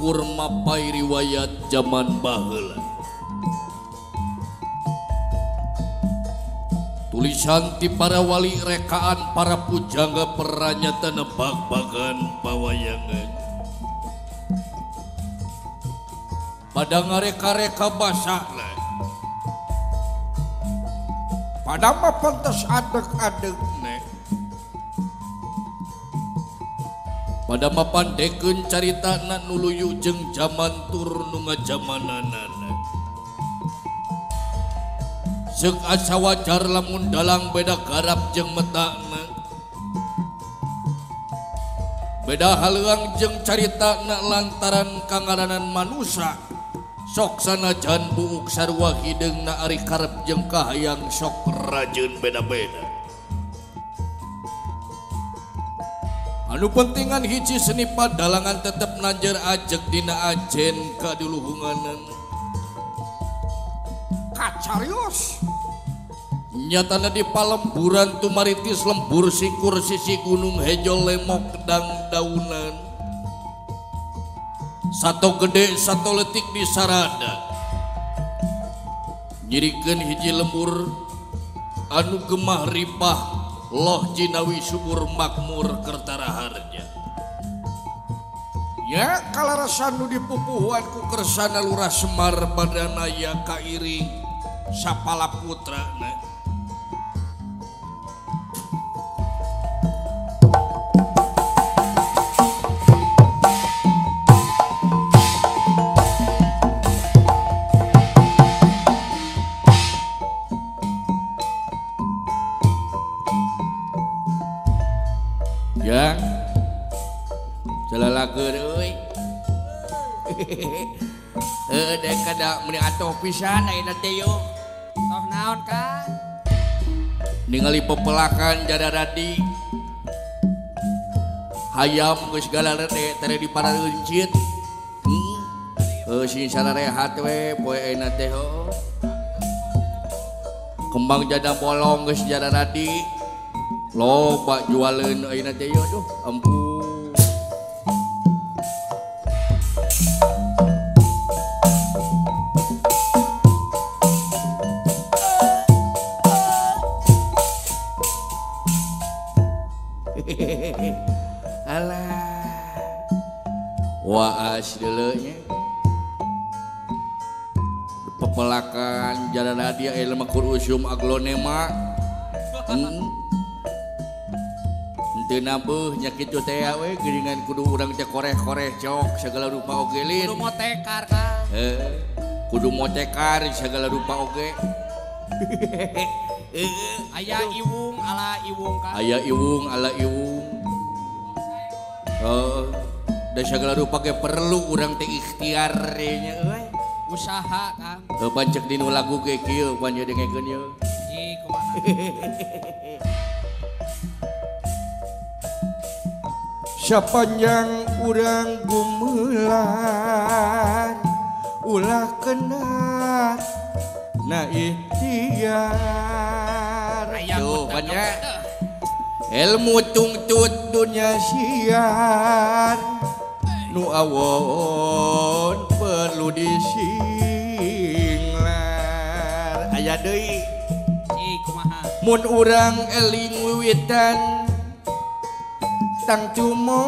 kapungkur mapai riwayat zaman baheula. Tulisan ti para wali rekaan para pujangga peranyata nebak-bagan pawayangan. Pada ngareka-reka basana. Pada mah pantes adeg-adeg ne. Pada mapan dekeun caritana nuluyu jeung jaman tur nu ngajamananana. Seuk asa wajar lamun dalang beda garap jeung metakna. Beda haleuang jeung caritana lantaran kangaranan manusa. Sok sanajan buuk sarua hideungna ari karep jeung kahayang sok rajeun beda-beda. Anu pentingan hiji seni padalangan tetep nanjer ajeg dina ajen kaduluhunganan. Kacarios. Nyatana di palemburan tumaritis lembur sikur sisi gunung hejo lemok dang daunan. Sato gede sato letik di sarada. Nyirikeun hiji lembur anu gemah ripah loh jinawi subur makmur kertaraharja. Ya kalarasan nu dipupuhuan ku kersana Lurah Semar Badanaya kairing sapala putrana. Ya, celalakeun euy. Heuh dek kada meuni atoh pisan ayeuna teh yo. Toh naon ka? Ningali pepelakan jadaradi. Hayam geus galarede tere di parareuncit. Heuh sing sararehat we poe ayeuna teh heuh. Kembang jada bolong geus jadaradi. Loba jualeun ayeuna teh yo duh ampun. Alah. Waas deuleu nya. Pepelakan jalan dia ilmu kurusum aglonema. Teu nabeuh nya kitu teh we geuningan kudu urang teh koreh-koreh cok segala rupa oge lin. Kudu motekar ka. Heuh. Kudu motekar segala rupa oge. Aya iwung ala iwung ka. Aya iwung ala iwung. Heeh. Da segala rupa ge perlu urang teh ikhtiar nya euy. Usaha Kang. Heuh pancek dinu lagu ge kieu pan ieu dengekeun ieu. Ih kumaha. Sapanjang urang gumelar ulah kena na ikhtiar. Tuh banyak ilmu tungtut dunia siar nu awon perlu disinglar. Aya deui mun urang eling wiwitan tang cumo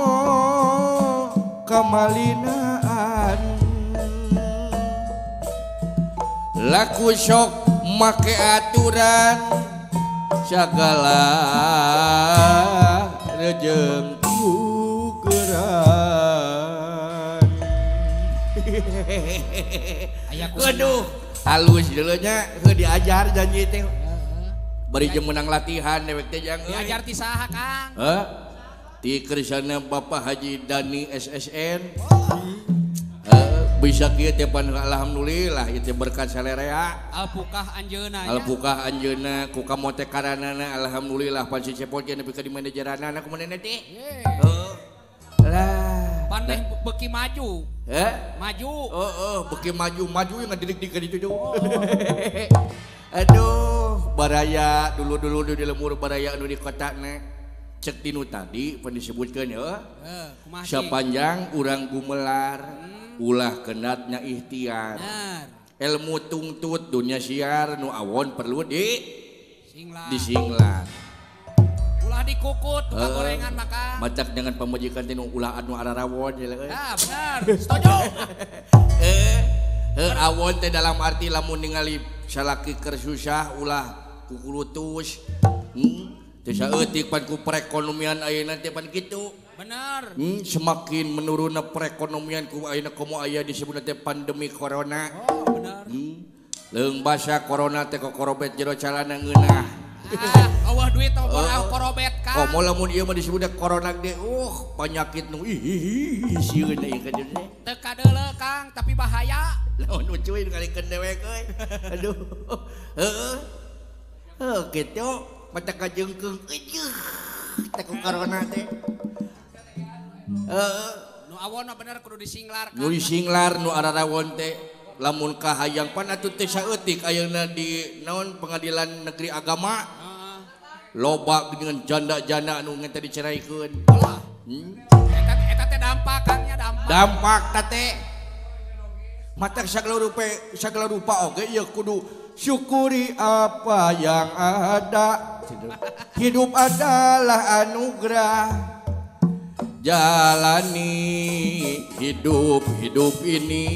kamalinaan laku sok make aturan sagala rejeng kugeran. Aduh halus deuleu nya heuh diajar janji teh bari jeung menang latihan dewek teh jang diajar ti saha Kang? Heuh di kersana Bapak Haji Dani SSN. Bisa kieu teh pan alhamdulillah ieu teh berkat salerea. Alpukah anjeunna. Alpukah anjeunna ku kamotekaranana alhamdulillah pan si Cepot ge nepi ka di manajeranana kumaha teh. Heeh. Lah pan beuki maju. Heh? Maju. Heeh, beuki maju-maju yang ngadidik di ditu. Aduh, baraya dulu-dulu di lemur baraya anu di kota na. Cek tinu tadi pan disebutkeun heuh. Sapanjang urang gumelar, ulah kenatnya ikhtiar. Ilmu tungtut dunia siar nu awon perlu di disinglar. Ulah dikukut tukang gorengan maka. Macak dengan pamajikan teh nu ulah anu ararawon ye euy. Ah benar, setuju. Awon teh dalam arti lamun ningali salaki keur susah ulah kukulutus. Teu saeutik pan ku perekonomian ayeuna teh pan kitu. Benar. Semakin menurunna perekonomian ku ayeuna komo aya disebutna teh pandemi corona. Oh, benar. Leung basa corona teh kokorobet jero calana ngeunah. Ah, eueuh duit teh bola korobet Kang. Komo lamun ieu mah disebutna corona ge panyakit nu ih sieun ieu ka dieu teh. Teu kadeuleu Kang, tapi bahaya. Lamun ucuy kalikeun dewek euy. Aduh. Heeh. Heuh kitu. Mata kajengkeung eueuh teh ku corona teh. Heeh. Nu awon mah bener kudu disinglar Kang. Nu disinglar nu ararawon teh lamun kahayang pan atuh teh saeutik ayeuna di naon pengadilan negeri agama. Heeh. Loba dengan janda-janda anu ngan teh diceraikeun. Ulah. Eta teh dampak Kang nya dampak. Dampak ta teh. Mata sagala rupa oge ieu kudu syukuri apa yang ada. Hidup adalah anugerah. Jalani hidup hidup ini.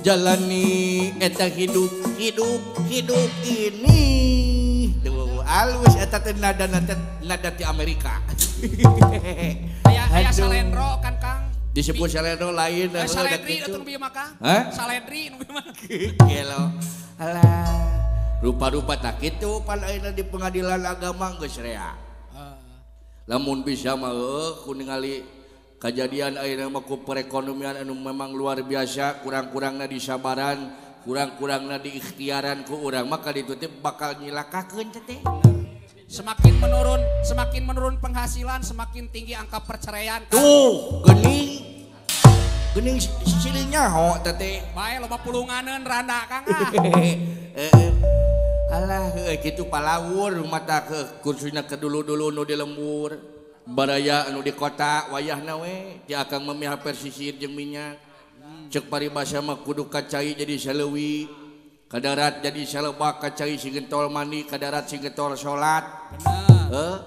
Jalani eta hidup hidup hidup ini. Tuh alus eta teh nada nada ti Amerika. Aya salendro kan Kang. Disebut salendro lain. Saledri atuh nu bieu mah Kang. Saledri nu bieu mah. Gelo. Alah. Rupa-rupa tak kitu pan ayeuna di pengadilan agama geus rea. Lamun bisa mah ku ningali kajadian ayeuna mah ku perekonomian anu memang luar biasa, kurang-kurangna disabaran, kurang-kurangna diikhtiaran ku urang mah kaditu teh bakal nyilakakeun teh. Semakin menurun penghasilan, semakin tinggi angka perceraian. Tuh, geuning. Geuning silih nyaho teh. Bae loba pulunganeun randa Kang ah. Alah heuh kitu palawur mata ke kursina ke dulu-dulu nu di lembur. Baraya anu di kota wayahna we ti akang memiha persisir jeung minyak. Cek paribasa mah kudu kacai jadi saleuwi. Kadarat jadi salebak kacai sing gentol mandi, kadarat sing gentol salat. Bener. Heuh.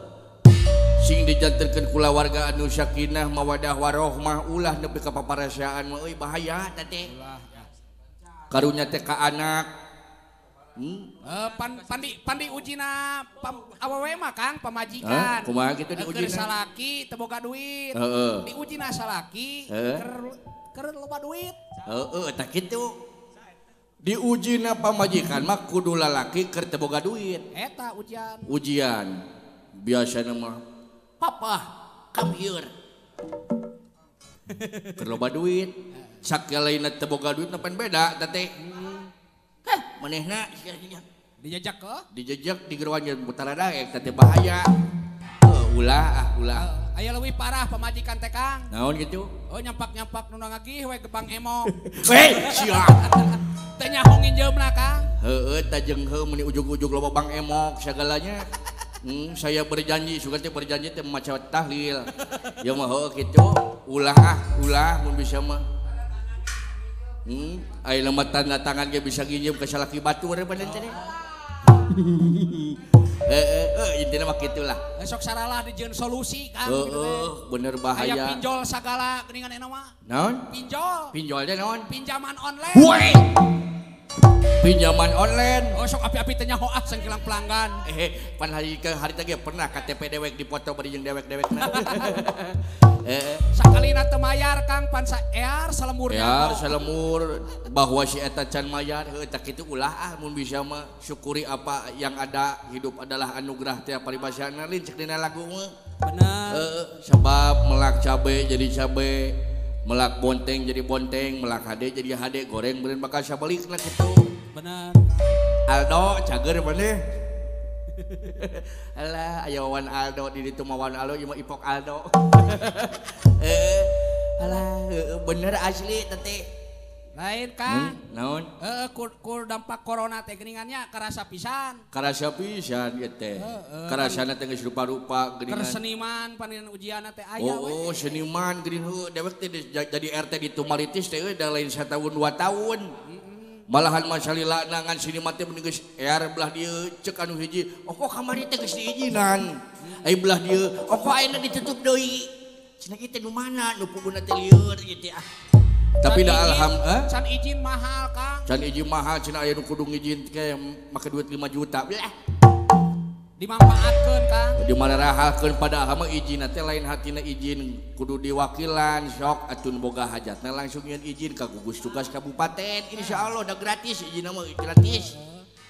Sing dijantenkeun kulawarga anu sakinah mawadah warohmah ulah nepi ka paparasaan mah euy bahaya teh teh. Karunya teh ka anak. Pandi ujina awewe mah Kang pamajikan. Kumaha kitu diujina? Keur salaki teu boga duit. Diujina salaki keur loba duit. Heeh, tah kitu. Diujina pamajikan mah kudu lalaki keur teu boga duit. Eta ujian. Ujian. Biasana mah papa come here. Keur loba duit. Sakalaina teu boga duit pan beda teh teh. Heh, manehna dijejak ke? Dijejak di gerowan jeung putara daek teh bahaya. Ulah ah ulah. Aya leuwih parah pamajikan teh Kang. Naon kitu? Oh nyampak-nyampak nu ngagih we gebang emok. Weh, sia. Teh nyaho nginjeumna Kang. Heueuh tah jeung heuh meuni ujug-ujug loba bang emok sagalanya. Saya berjanji, sugan teh berjanji teh maca tahlil. Ya mah heueuh kitu. Ulah ah, ulah mun bisa mah. Ayeuna mah tanda tangan ge bisa nginjem ka salaki batur badan teh. Intina mah kitulah. Sok saralah dijieun solusi Kang. Heeh, bener bahaya. Aya pinjol sagala geuningan enak mah. Naon? Pinjol. Pinjol teh naon? Pinjaman online. Woi. Pinjaman online. Oh sok api-api teh nyaho ah sangkilang pelanggan. Pan hari ke hari teh ge pernah KTP dewek dipoto bari jeung dewek-dewekna. Sakalina teu mayar Kang pan ear salemur. Ear salemur bahwa si eta can mayar heuh tah kitu ulah ah mun bisa mah syukuri apa yang ada, hidup adalah anugerah teh paribasana lain cek dina lagu mah. Bener. Sebab melak cabe jadi cabe, melak bonteng jadi bonteng, melak hade jadi hade, goreng beureun bakal sabalikna kitu. Bener. Aldo cager maneh. Alah aya Wawan Aldo di ditu mah Wawan Aldo ieu mah Ipok Aldo. Alah bener asli teh. Lain Kang. Naon? Heeh, kur dampak corona teh geuningannya karasa pisan. Karasa pisan ieu teh. Karasana teh geus rupa-rupa geuningan. Keur seniman paninan ujianna teh aya we. Oh, seniman geuning heuh dewek teh jadi RT di Tumaritis teh euy da lain satahun 2 tahun. Malahan masalila ngan seniman teh mending geus ear belah dieu ceuk anu hiji, oko kamari teh geus diizinan. Ai belah dieu, oko ayeuna ditutup deui. Cenah ieu teh nu mana nu puguna teh lieur ieu teh ah. Tapi dah alhamdulillah can izin mahal Kang. Can izin mahal cenah aya nu kudu ngizin teh make duit 5 juta. Belah. Dimanfaatkeun Kang. Dimararahalkeun padahal mah izin teh lain hatina izin kudu diwakilan sok atun boga hajatna langsung nyeun izin ka gugus tugas kabupaten insyaallah da gratis izin mah gratis.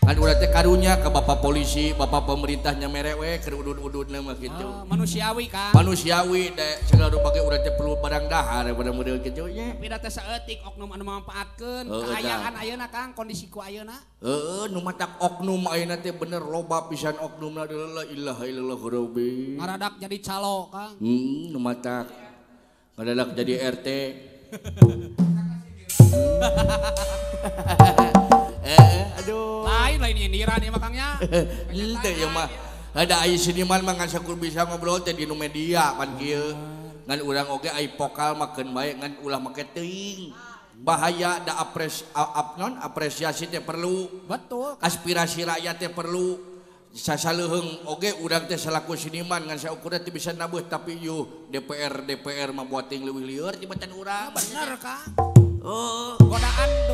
Kan urang teh karunya ka bapak polisi, bapak pemerintahnya mere we keur udud-ududna mah kitu. Manusiawi Kang. Manusiawi da segala rupa ge urang teh perlu barang dahar pada model kitu nya. Tapi da teh saeutik oknum anu manfaatkeun kaayaan ayeuna Kang, kondisi ku ayeuna. Heeh, nu matak oknum ayeuna teh bener loba pisan oknumna la ilaha illallah rabbi. Ngaradak jadi calo Kang. Nu matak ngaradak jadi RT. Aduh. Lain nyindiran ieu mah Kang nya. Henteu ieu mah. Ada aya seniman mah ngan sakur bisa ngobrol teh di nu media pan kieu. Ngan urang oge ai vokal mah keun bae ngan ulah make teuing. Bahaya da apresiasi teh perlu. Betul. Aspirasi rakyat teh perlu. Sasaleuheung oge urang teh salaku seniman ngan saukurna teh bisa nabeuh tapi yuh DPR DPR mah buat ting leuwih lieur tibatan urang. Bener Kang. Heeh.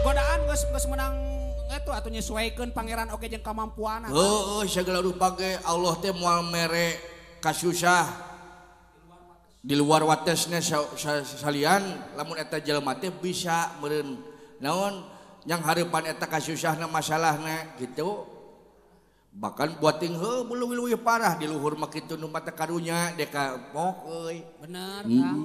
Godaan geus menang itu atau nyesuaikan pangeran oge jeung kamampuan. Heeh, segala rupa ge Allah teh moal mere kasusah di luar watesna salian lamun eta jelema teh bisa meureun naon yang hareupan eta kasusahna masalahna gitu. Bahkan buat ting heuh leuwih parah di luhur mah kitu nu mata karunya deka pok euy. Bener Kang.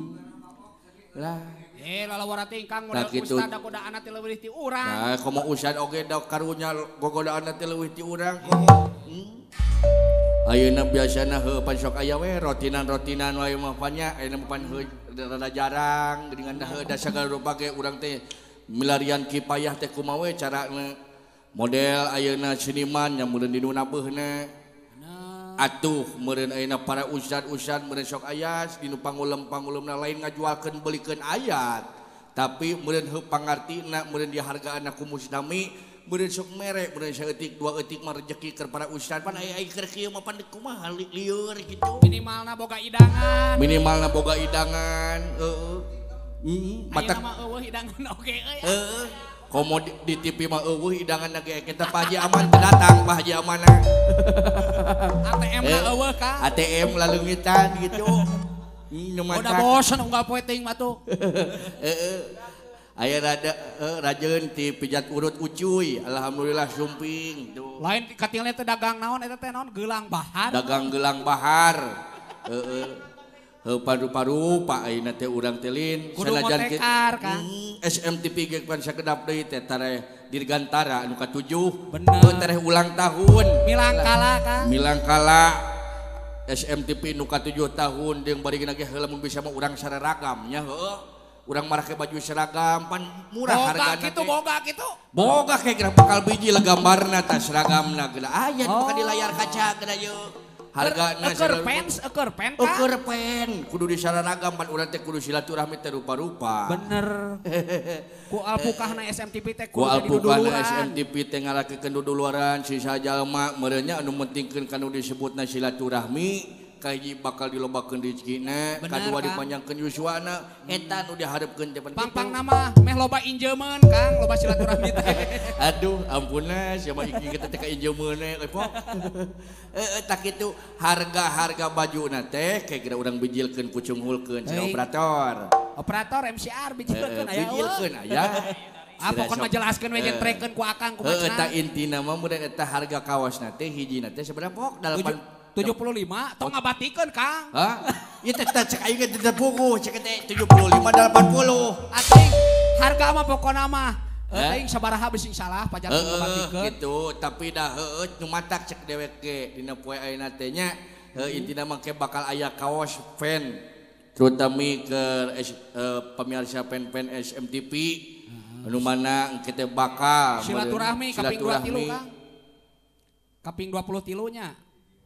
Lah lalawara teh Kang model ustad da godaanna teh leuwih ti urang. Nah, komo ustad oge da karunya gogodaanna teh leuwih ti urang komo. Ayeuna biasana heuh pan sok aya we rotinan-rotinan wae mah pan nya ayeuna mah pan heuh rada jarang geuningan heuh da sagala rupa ge urang teh milarian kipayah teh kumaha we carana model ayeuna seniman nya meureun di nu nabeuhna. Atuh meureun ayeuna para ustad-ustad meureun sok aya di nu pangulem-pangulemna lain ngajualkeun beulikeun ayat tapi meureun heuh pangartina meureun dihargaanna ku mustami meureun sok mere meureun saeutik dua eutik mah rejeki keur para ustad pan aya keur kieu mah pan kumaha lieur kitu minimalna boga idangan heeh matak mah eueuh hidangan oge euy heeh komo di TV mah eueuh hidangan ge kita Pak Haji Aman teu datang Pak Haji Amanna ATM na eueuh Kang ATM laleungitan gitu udah bosen unggal poe teuing mah tuh heeh aya rada rajeun ti pijat urut ucuy alhamdulillah sumping tuh lain katilna teh dagang naon eta teh naon gelang bahar dagang gelang bahar heeh paru-paru pak ayeuna teh urang teh lin sanajan Kang SMTP ge pan sakedap deui teh tareh dirgantara anu ka-7 bener tareh ulang tahun milangkala Kang milangkala SMTP nu ka-7 tahun jeung bari ge heula mun bisa mah urang sararagam nya heuh urang marake baju seragam pan murah hargana kitu boga kitu boga kayak geura bakal biji lah gambarna tah seragamna geura aya nu di layar kaca geura yeuh hargana eukeur pen eukeur pen kudu disararagam pan urang teh kudu silaturahmi teh rupa-rupa bener ku alpukahna SMTP teh ku alpukahna SMTP teh ngalakekeun duduluaran sisa jalma meureun nya anu pentingkeun kanu disebutna silaturahmi kahiji bakal dilobakeun rezekina kadua dipanjangkeun yuswana eta nu diharepkeun teh pang-pang nama meh loba injeumeun Kang loba silaturahmi teh aduh ampuna sia mah iki kita teh ka injeumeun we pok heeh tak kitu harga-harga bajuna teh kayak kira urang bijilkeun kucunghulkeun cenah operator operator MCR bijilkeun aya bijilkeun aya ah pokona mah jelaskeun we jentrekeun ku akang kumaha cenah eta intina mah mun eta harga kawasna teh hijina teh sabaraha pok 75 tong ngabatikeun Kang. Hah? Ieu teh cek aing teh puguh cek teh 75 80. Atuh harga mah pokona mah teuing sabaraha bisi salah pajak ngabatikeun. Gitu tapi dah heueuh nu matak cek dewek ge dina poe ayeuna teh nya intina mah ke bakal aya kaos fan terutami ke pemirsa fan-fan SMTP Anu mana kita bakal silaturahmi kaping 23 Kang. Kaping 23 nya.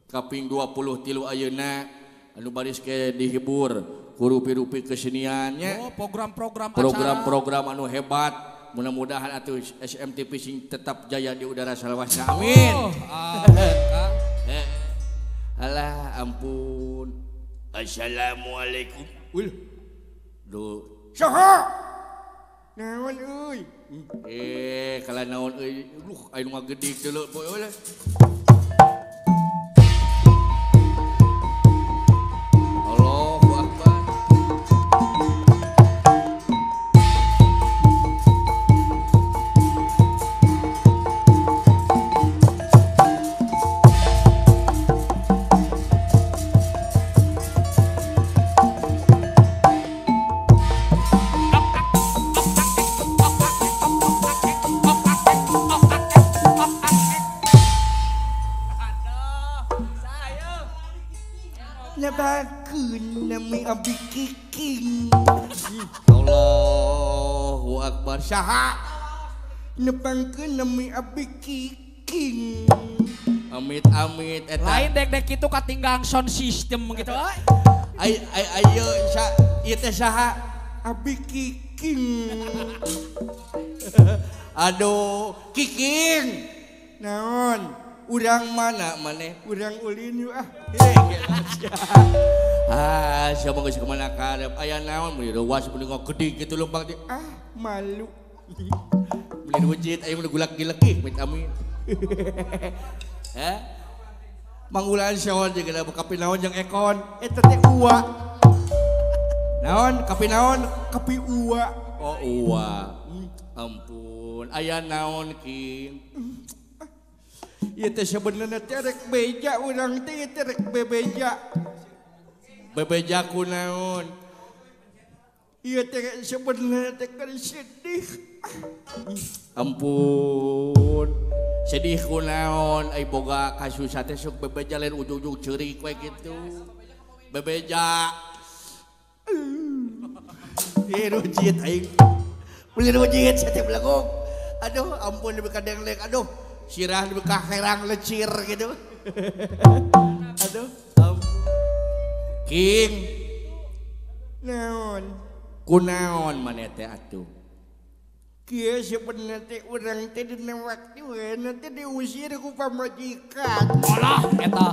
Kaping 23 ayeuna anu baris ke dihibur ku rupi-rupi keseniannya. Oh, program-program program-program anu hebat. Mudah-mudahan atuh SMTV sing tetap jaya di udara salawasna. Amin. Oh, amin Kang. Alah ampun. Assalamualaikum. Wih. Duh. Saha? Naon euy? Kala naon euy? Duh, aya nu ngagedig deuleu poe euy. Allahu Akbar. Nami abdi kiking. Allahu Akbar. Saha nepangkeun nami abdi kiking. Amit-amit eta. Lain dek-dek kitu katinggang sound system gitu euy. Ai ai ayo sa ieu teh saha? Abdi kiking. Aduh, kiking. Naon? Urang mana maneh? Urang ulin yeuh ah. Ah, siapa geus kemana karep aya naon meuli reuas meuli ngagede kitu leumpang teh. Ah, malu. Meuli rujit aya meuli gulak-gilek mit amin. Heh. Mangulaan saon jeung da kapi naon jeung ekon eta teh ua. Naon kapi naon? Kapi ua. Oh, ua. Ampun, aya naon king? Ieu teh sebenarnya teh rek beja urang teh ieu teh rek bebeja. Bebeja ku naon? Ieu teh sebenarnya teh keur sedih. Ampun. Sedih ku naon? Ai boga kasusah teh sok bebeja lain ujug-ujug ceurik we kitu. Bebeja. Ieu rujit aing. Beli rujit teh beleguk. Aduh, ampun deui ka denglek. Aduh, sirah deui ka herang lecir gitu. Aduh, ampun. King. Naon? Kunaon maneh teh atuh? Kieu sebenarnya teh urang teh dina waktuna teh diusir ku pamajikan. Alah eta.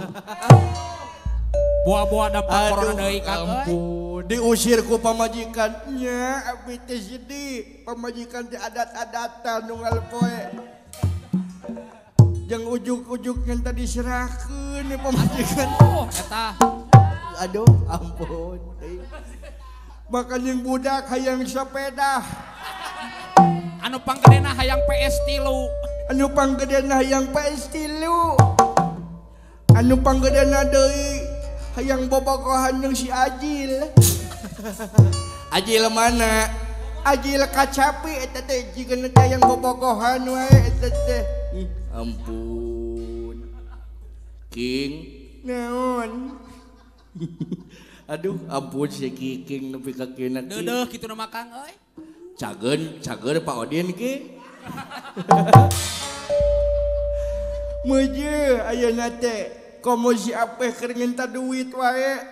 Buah-buah dampak corona deui Kang euy. Ampun, diusir ku pamajikan. Nya abdi teh sedih, pamajikan teh adat-adatan unggal poe. Jeung ujug-ujug ngan tadi diserahkeun pamajikan. Oh, eta. Aduh, ampun. Bahkan yang budak hayang sepeda. Anu panggedena hayang PS3. Anu panggedena hayang PS3. Anu panggedena deui hayang bobogohan jeung si Ajil. Ajil mana? Ajil kacapi eta teh jigana teh hayang bobogohan wae eta teh. Ampun. King. Naon? Aduh, ampun si Kiking nepi ka kieuna. Deudeuh kitu na mah Kang euy. Cageun, cager Pak Odin ki. Meuje ayeuna teh komo si Apeh keur minta duit wae.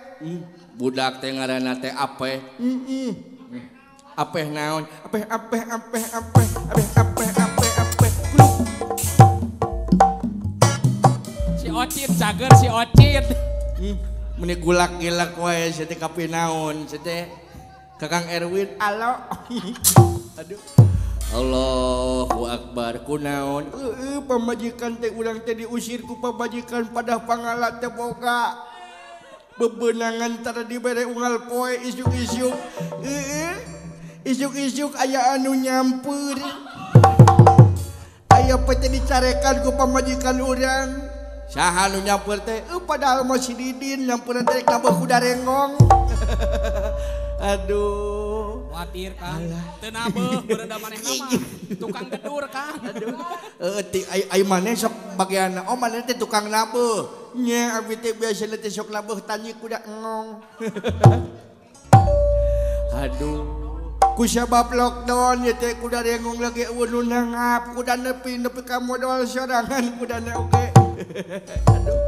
Budak teh ngaranna teh Apeh. Heeh. Apeh naon? Apeh apeh apeh apeh apeh apeh apeh apeh. Gluk. Si Ocit cager si Ocit. Meni gulak-gilak wae sia teh kapi naon sia teh. Kakang Erwin alo. Aduh. Allahu Akbar kunaon? Heueuh pamajikan teh urang teh diusir ku pamajikan padah pangalat teh boga. Bebenangan tara dibere unggal poe isuk-isuk. Heueuh. Isuk-isuk aya anu nyampeur. Aya poe teh dicarekan ku pamajikan urang. Saha nu nyampeur teh? Padahal mah si Didin nyampeurna teh nabeuh kuda renggong. Aduh, khawatir Kang. Teu nabeuh beureuda manehna mah. Tukang gedur Kang. Aduh. Heueuh ai maneh sok bagian oh maneh teh tukang nabeuh. Nya abdi teh biasana teh sok nabeuh tanyi kuda engong. Aduh. Ku sabab lockdown ye teh kuda rengong lagi eueun nu nanggap kuda nepi nepi ka modal sorangan kudana oge. Aduh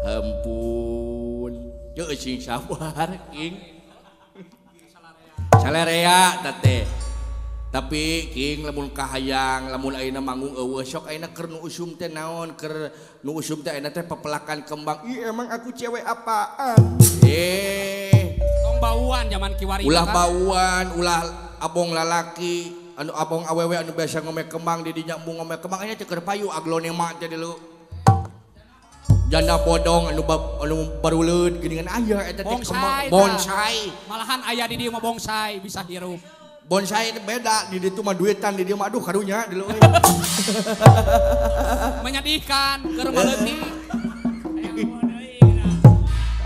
ampun. Yeuh sing sabar King. Salarea teh. Tapi King lamun kahayang lamun ayeuna manggung eueuh sok ayeuna keur nu usum teh naon keur nu usum teh ayeuna teh pepelakan kembang. Ih emang aku cewek apaan? Tong bauan zaman kiwari. Ulah bauan, ulah abong lalaki, anu abong awewe anu biasa ngome kembang di dinya embung ngome kembang ayeuna teh keur payu aglonema teh dulu. Janda bodong anu anu baruleud geuningan aya eta teh kembang bonsai. Malahan aya di dieu mah bonsai bisa hirup. Bonsai itu beda, di ditu mah duitan, di dieu mah aduh karunya di euy. Menyedihkan keur maleutik.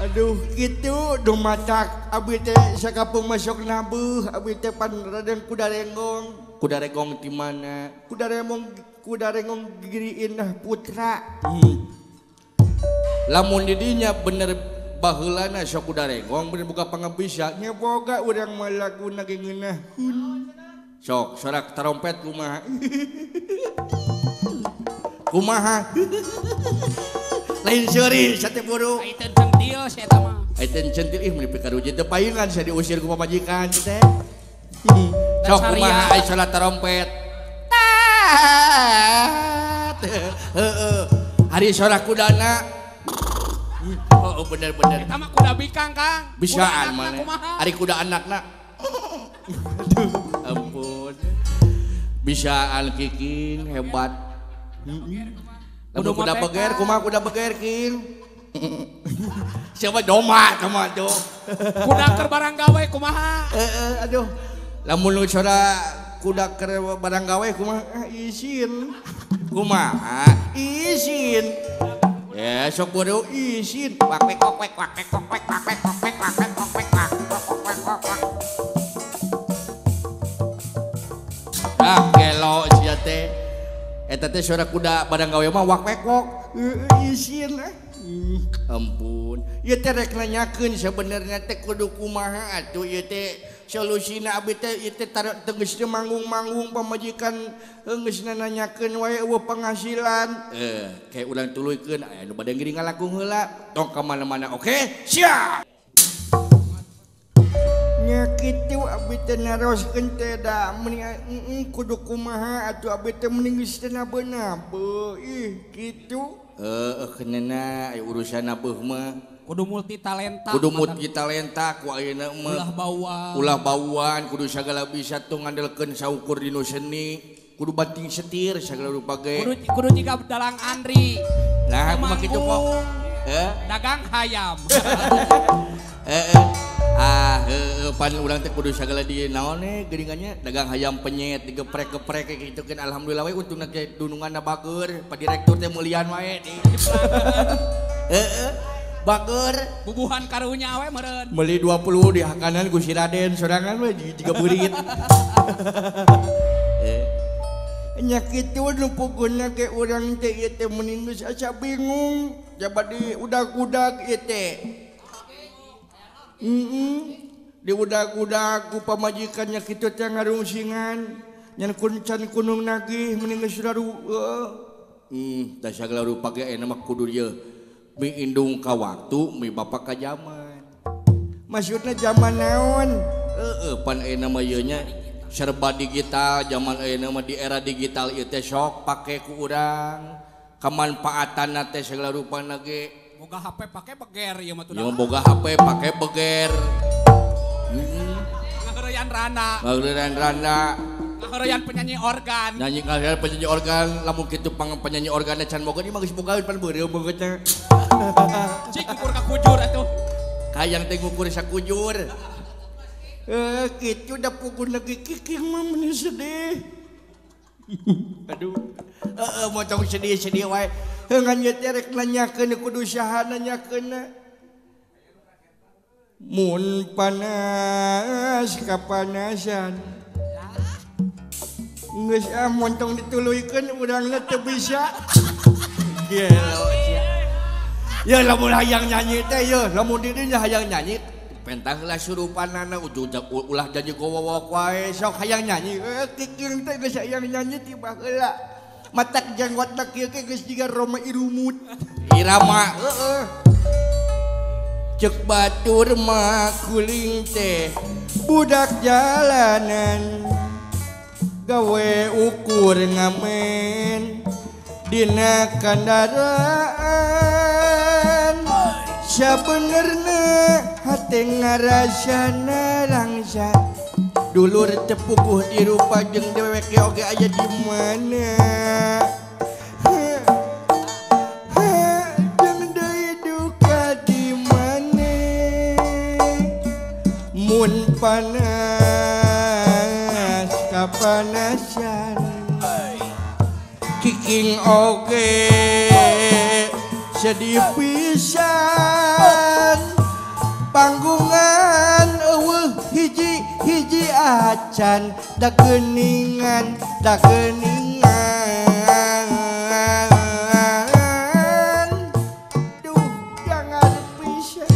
Aduh kitu dumatak abdi teh sakapeung masuk nabeuh abdi teh pan raden kuda renggong. Kuda renggong di mana? Kuda renggong Giri Indah Putra. Lamun di dinya bener baheulana sok kuda renggong bener buka pangebisa nya boga urang mah laguna ge ngeunahun. Sok sorak trompet kumaha? Kumaha? Lain seuri sate buru. Aiten centil si eta mah. Aiten centil ih meuni pikaruji teu paingan sia diusir ku pamajikan teh. Sok kumaha ai salat trompet. Tat. Heeh. Hari sorak kudana. Oh bener-bener. Eta mah kuda bikang Kang. Bisaan mana? Ari kuda anakna. Aduh, ampun. Bisaan Kiking hebat. Lamun kuda beger, kumaha kuda beger King? Siapa doma sama tuh. Kuda keur barang gawe kumaha? Heeh, aduh. Lamun nu sora kuda keur barang gawe kumaha? Isin. Kumaha? Isin. Ya sok bodoh isin. Wak wek wak wek wak wek wak wek wak wek wak wek wak wek wak wek wak wak. Ah gelo sia teh. Eta teh suara kuda barang gawe mah wak wek wok. Isin ah. Ampun. Ieu teh rek nanyakeun sebenarnya teh kudu kumaha atuh ieu teh solusina abdi teh ieu teh teu geus manggung-manggung pamajikan geus nanyakeun wae eueuh penghasilan. Kayak urang tuluykeun aya nu bade ngiring ngalakung heula tong ka mana-mana oke? Siap. Nya kitu abdi teh naroskeun teh da mending kudu kumaha atuh abdi teh mending geus teu nabeun-nabeun. Ih kitu. Kenena aya urusan nabeuh mah kudu multi talenta. Kudu multi talenta ku ayeuna mah. Ulah bauan. Ulah bauan kudu sagala bisa tuh ngandelkeun saukur dinu seni. Kudu banting setir sagala rupa ge. Kudu jiga dalang Andri. Nah, kumaha kitu kok. Dagang hayam. Ah, pan urang teh kudu sagala di naon we geuningannya dagang hayam penyet digeprek-geprek kayak gitu kan alhamdulillah we untungna ge dununganna bager, Pak Direktur teh meulian wae di. Heeh. Bager bubuhan karunya we meureun. Meuli 20 di hakanan ku si Raden sorangan we jiga beurit. Nya kitu nu puguna ge urang teh ieu teh mending geus asa bingung jabat di udag-udag ieu teh. Di udag-udag ku pamajikannya kitu teh ngarungsingan nyan kuncan kunung nagih mending geus Da sagala rupa ge ayeuna mah kudu ieu mi indung ka waktu mi bapa ka zaman. Maksudna zaman naon? Heeh, pan ayeuna mah ieu nya serba digital, zaman ayeuna mah di era digital ieu teh sok pake ku urang. Kamanfaatanna teh sagala rupana ge. Boga HP pake beger ieu mah tuh. Ieu boga HP pake beger. Ngaheureuyan rana. Ngaheureuyan rana. Ngaheureuyan penyanyi organ. Nyanyi ngaheureuyan penyanyi organ, lamun kitu pang penyanyi organna can boga ieu mah geus bogaeun pan beureum beungeutna. Cik ngukur ka kujur atuh. Hayang teh ngukur sakujur. Kitu da puguna ge kiking mah meuni sedih. Aduh. Heeh, motong sedih-sedih wae. Heuh ngan ieu teh rek nanyakeun kudu saha nanyakeunna. Mun panas kapanasan. Geus ah montong dituluykeun urangna teu bisa. Gelo sia. Ya lamun hayang nyanyi teh ye, lamun di dinya hayang nyanyi Pentah heula surupanana ujung ulah janji gowowok wae sok hayang nyanyi. Kiking teh geus hayang nyanyi ti baheula. Matak jenggotna kieu ge geus jiga Roma Irumut. Irama heeh. Cek batur mah kuling teh budak jalanan gawe ukur ngamen dina kandaraan sabenerna hate ngarasana langsa dulur tepuguh di rupa jeung dewek oge aya di mana jeung deui duka di mana mun panas kapanasan kiking oge sedih pisan panggungan eueuh hiji hiji acan da geuningan da geuningan duh jangan pisan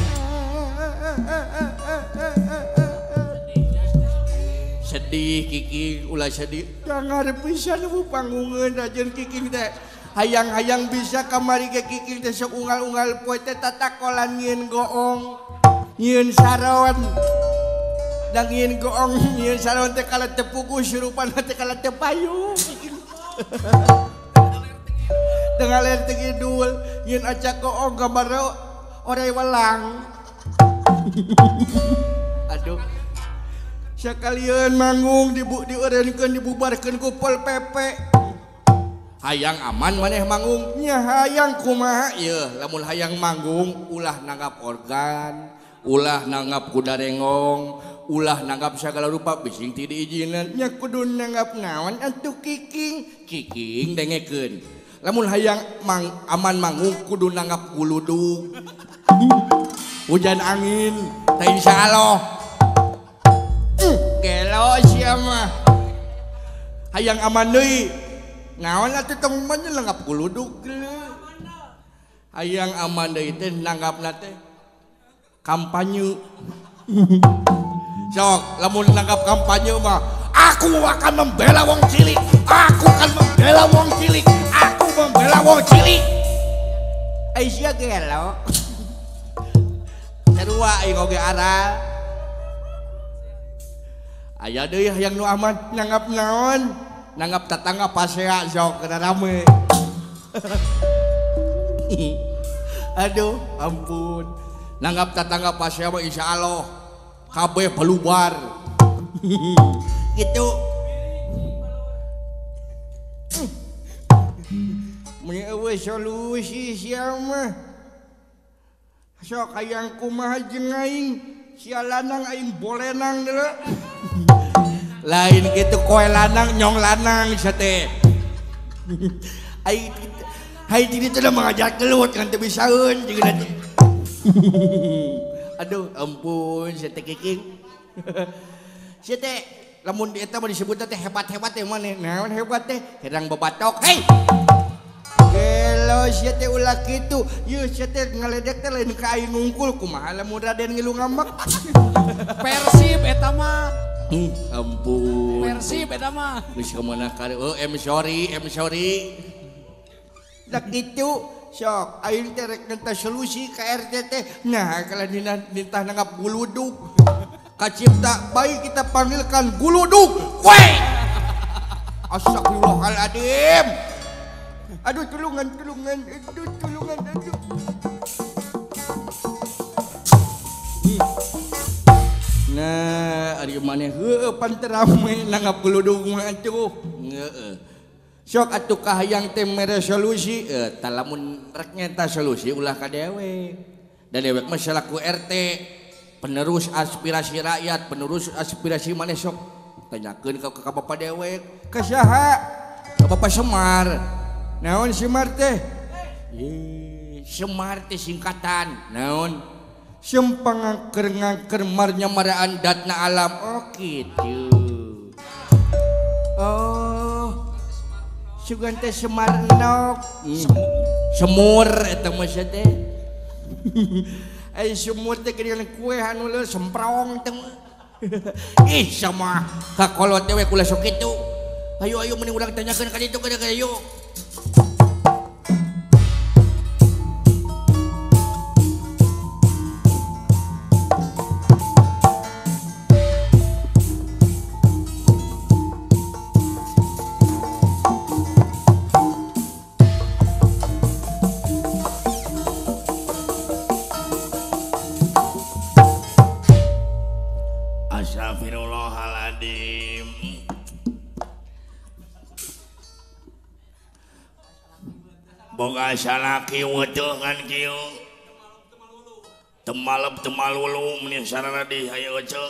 sedih kiking ulah sedih jangan pisan bu panggungan rajeun kiking teh hayang-hayang bisa kamari ke kiking teh sok unggal-unggal poe teh tatakolan nyieun goong nyieun saron da nyieun goong nyieun saron teh kala teu puguh surupana teh kala teu payu teu ngaler teu ngidul nyieun acak goong gambarna oray welang aduh sakalian manggung dieureunkeun dibubarkeun ku Pol PP hayang aman maneh manggung nya hayang kumaha ieu lamun hayang manggung ulah nanggap organ ulah nanggap kuda rengong ulah nanggap sagala rupa bising ti diizinan nya kudu nanggap naon atuh kiking kiking dengekeun lamun hayang aman manggung kudu nanggap guludug hujan angin teh insyaallah gelo sia mah hayang aman deui naon atuh tong mah nanggap guludug hayang aman deui teh nanggapna teh kampanye sok lamun nanggap kampanye mah aku akan membela wong cilik aku akan membela wong cilik aku membela wong cilik ai sia gelo sarua aing oge aral aya deui hayang nu aman nanggap naon nanggap tetangga pasea sok kena rame aduh ampun nanggap tetangga pasea mah insyaallah kabeh pelubar gitu mun eueuh solusi sia mah sok hayang kumaha jeung aing sia lanang aing bolenang deuleu lain gitu koe lanang nyong lanang sia teh ai hai ti ditu mengajak gelut kan teu bisaeun jeung nanti aduh ampun sia teh kiking sia teh lamun di eta mah disebutna teh hebat-hebat teh maneh naon hebat teh herang babatok hei gelo sia teh ulah kitu ieu sia teh ngaledek teh lain ka aing ngungkul kumaha lamun Raden ngilu ngambek Persib eta mah ampun Persib eta mah geus ka mana oh I'm sorry I'm sorry da kitu sok aing teh rek nentah solusi ka RT teh nah kalau nintah nanggap guludug kacipta baik kita panggilkan guludug we astagfirullahaladzim aduh tulungan tulungan aduh tulungan aduh nah ari maneh heueuh pan teu rame nanggap guludug mah atuh heueuh sok atuh kahayang teh mere solusi tah lamun rek nyeta solusi ulah ka dewek da dewek mah salaku RT penerus aspirasi rakyat penerus aspirasi maneh sok tanyakeun ka bapa dewek ka saha ka bapa Semar naon Semar teh Semar teh singkatan naon sempangangker ngangker marnya maraan datna alam oh gitu oh sugan teh Semarnok semur eta mah teh Ai sumur teh geuningan kue anu leuh semprong teh. Ih sama kakolot teh we kula sok kitu. Ayo ayo mending urang tanyakeun ka ditu ka dieu. Astagfirullahaladzim. Boga salaki weuteung kan kieu. Temalep temalulu meni sarana di hayu eceu.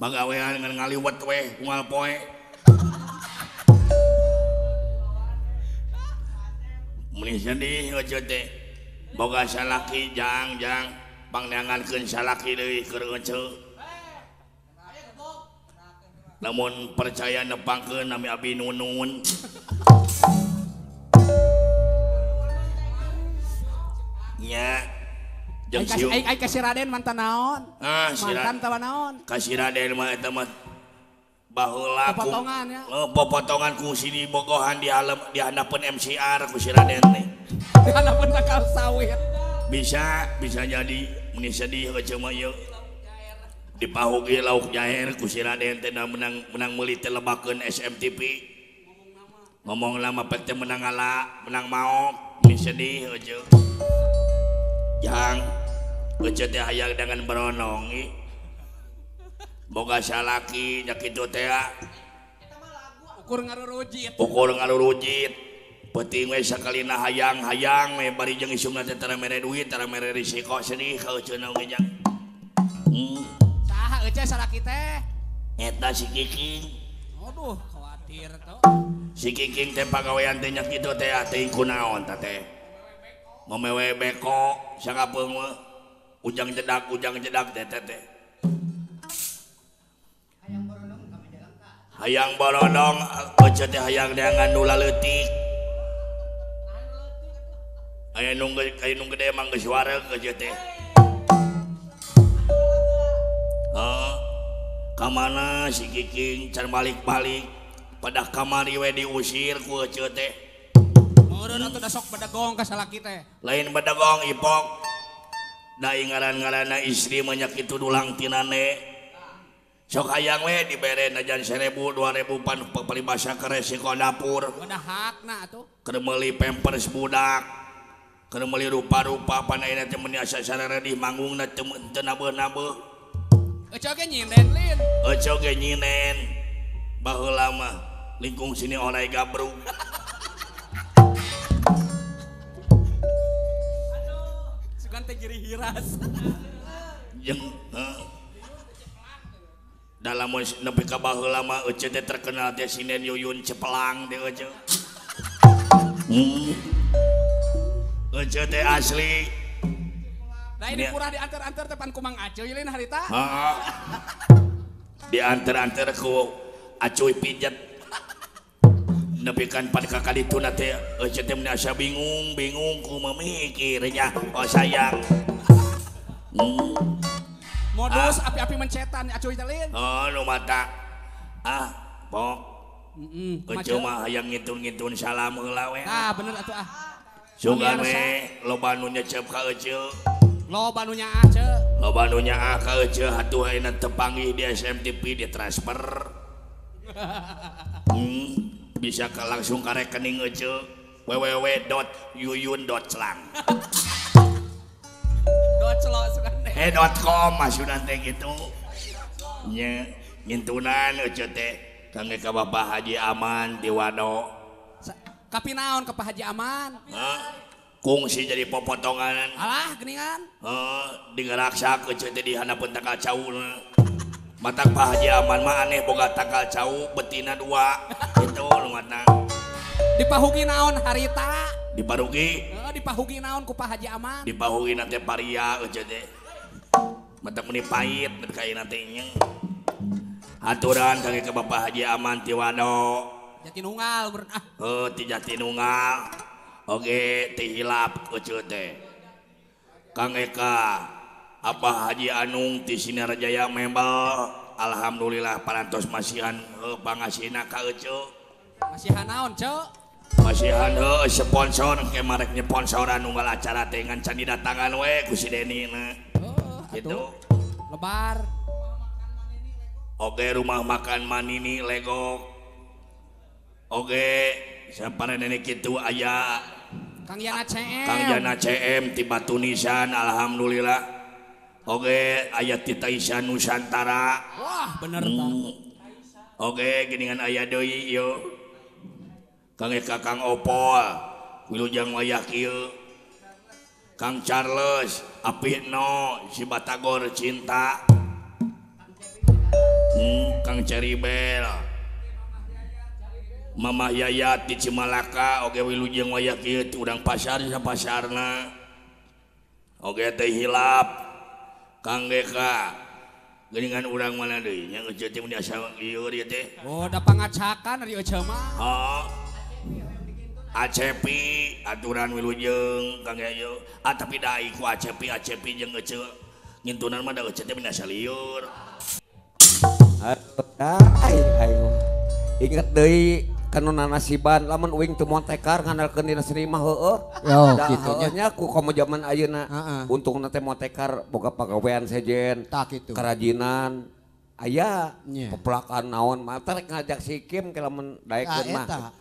Bagawean ngan ngaliwet we unggal poe. Meni sedih eceu teh. Boga salaki jang-jang pangneangankeun salaki deui keur eceu. Namun percaya nepangkeun nami abi Nunun. Nya jeung sieu ai ka si Raden mantan naon? Ah, mantan tawa naon? Ka si Raden mah eta mah baheula ku popotongan ya. Oh, popotongan ku si dibogohan di halem di handapeun MCR ku si Raden teh. Di handapeun takal sawit. Bisa bisa jadi mun sedih heueuh mah ieu. Dipahugi lauk jaher ku si Raden teh menang menang meuli teh lebakeun SMTV. Ngomong lama pek teh menang ngala, menang maok, mun sedih heueuh. Jang eceu teh hayang dengan beronong ih. Boga salaki nya kitu teh. Ukur ngarurujit. Ukur ngarurujit. Penting we sakalina hayang-hayang we bari jeung isungna teh tara mere duit, tara mere risiko sedih ka eceuna oge jang. Saha eceu salaki teh? Eta si Kiking. Aduh, khawatir tuh. Si Kiking teh pagawean teh nya kitu teh teuing kunaon ta teh. Memewe beko sakapeung mah ujang jedak teh teh. Hayang borodong eceu teh hayang neangan nu laleutik. Aya nu gede mah geus wareg eceu teh. Heuh. Ka mana si Kiking can balik-balik pada kamari we diusir ku eceu teh. Meureun atuh da sok bedegong ka salaki teh. Lain bedegong ipok. Da ngaran-ngaranna istri mah nya kitu dulang tinane. Sok hayang we dibere najan 1000 2000 pan paribasa ke resiko dapur. Udah hakna atuh. Keur meuli pampers budak. Keur meuli rupa-rupa pan ayeuna teh meuni asa sareredih manggungna teu nabeuh-nabeuh. Eceu ge nyinden lin. Eceu ge nyinden. Baheula mah lingkung sini orai gabrug. Sugan teh giri hiras. Jeung dalam nepi ka baheula mah eceu teh terkenal teh sinden Yuyun Cepelang teh eceu. Eceu teh asli. Nah ini purah diantar-antar teh pan ku Mang Acuy lain harita. Heeh. Diantar-antar ku Acuy pijet. Nepi kan pada kakak dituna teh eceu teh mun asa bingung ku memikir nya oh sayang. Modus api-api mencetan Acuy teh lin. Oh nu mata. Ah, pok. Eceu mah hayang ngitun-ngitun salam heula we. Ah bener atuh ah. Sugan we loba nu nyecep ka eceu. Loba nu nyaah ceu. Loba nu nyaah ka eceu hatuh ayeuna teu panggih di SMTV ditransfer. Bisa ke langsung ke rekening eceu www.yuyun.celang. Dot celok sugan teh. .com maksudna teh kitu. Nya ngintunan eceu teh kangge ka Bapak Haji Aman di Wado. Kapi naon ka Pak Haji Aman? Hah? Kungsi jadi popotongan. Alah geuningan. Heeh, digeraksak eceu teh di handapeun tangkal cau. Matak Pak Haji Aman mah aneh boga tangkal cau betina dua. Itu nu mata. Dipahugi naon harita? Diparugi? Heeh, dipahugi naon ku Pak Haji Aman? Dipahugi na teh paria eceu teh. Matak meuni pahit nepi ka ayeuna teh nya. Aturan kangge ka Bapak Haji Aman ti Wado. Jatinunggal beureun ah. Heuh, ti Jatinunggal. Oge ti hilap eceu teh. Kang Eka Abah Haji Anung ti Sinarjaya Membel alhamdulillah parantos masihan pangasina ka Ece masihan naon Ceu masihan heuh sponsor ke marek nyeponsoran unggal acara teh ngan can didatangan we ku si Deni na gitu lebar. Oke rumah makan Manini Legok. Oke sampai nenek kitu aya Kang Yana CM. Kang Yana CM ti Batu Nisan alhamdulillah. Oke aya ti Taisha Nusantara. Wah bener ta. Oke geuningan aya deui ieu. Kang Eka Kang Opol wilujeng wayah kieu. Kang Charles Apino si Batagor Cinta. Kang Ceribel Mama Yayat di Cimalaka oge wilujeng wayah kieu urang pasar sapasarna oge teh hilap Kang Geka geuningan urang mana deui nya Ece teh mun asa lieur ieu teh. Oh da pangacakan ari Ece mah. Oh Acepi aturan wilujeng Kang ieu ah tapi da ku Acepi Acepi jeung Ece ngintunan mah da Ece teh mun asa lieur. Ayo. Ingat deui kanu nanasiban lamun uing teu motekar ngandalkeun dina seni mah heueuh. Yo kitu nya ku komo jaman ayeuna. Untungna teh motekar boga pagawean sejen. Tah kitu. Kerajinan aya pepelakan naon mah teh rek ngajak si Kim ke lamun daekeun mah.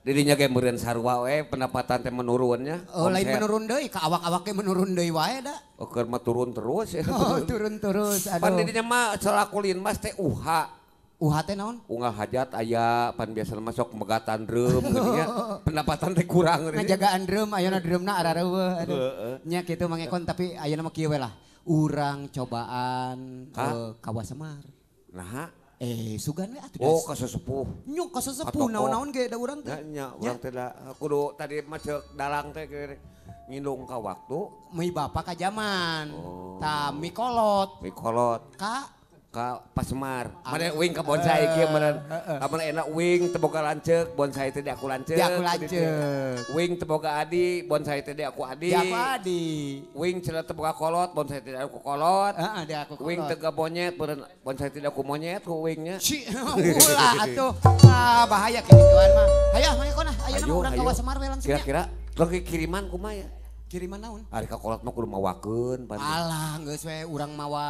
Didinya ge meureun sarua we pendapatan teh menurunnya. Oh lain menurun deui ka awak-awake menurun deui wae da. Oh keur mah turun terus ya. Oh turun terus aduh. Pan didinya mah selaku linmas teh UH. UH teh naon? Unggal hajat aya pan biasana mah sok megatan reum geuning nya. Pendapatan teh kurang geuning. Ngajagaan reum ayeuna reumna arareuweuh aduh. Nya kitu Mang Ekon tapi ayeuna mah kieu we lah. Urang cobaan ka Wasemar. Naha? Sugan we atuh. Oh, ka sesepuh. Nyuk ka sesepuh naon-naon ge da urang teh. Nya, urang teh da kudu tadi mah ceuk dalang teh ngindung ka waktu. Mi bapa ka jaman. Tah mi kolot. Mi kolot. Ka Pasemar. Mana uing ka bonsai kieu meureun. Lamun enak uing teu boga lanceuk, bonsai teh di aku lanceuk. Di aku lanceuk. Uing teu boga adi, bonsai teh di aku adi. Di aku adi. Uing cenah teu boga kolot, bonsai teh di aku kolot. Heeh, di aku kolot. Uing teu boga monyet, bonsai teh di aku monyet ku uingnya. Si, ulah atuh. Ah, bahaya kituan mah. Hayo Mang Ekon ah, ayeuna mah urang ka Wasemar we langsung. Kira-kira lagi kiriman kumaha ya? Kiriman naon? Ari ka kolot mah kudu mawakeun pan. Alah geus we urang mawa.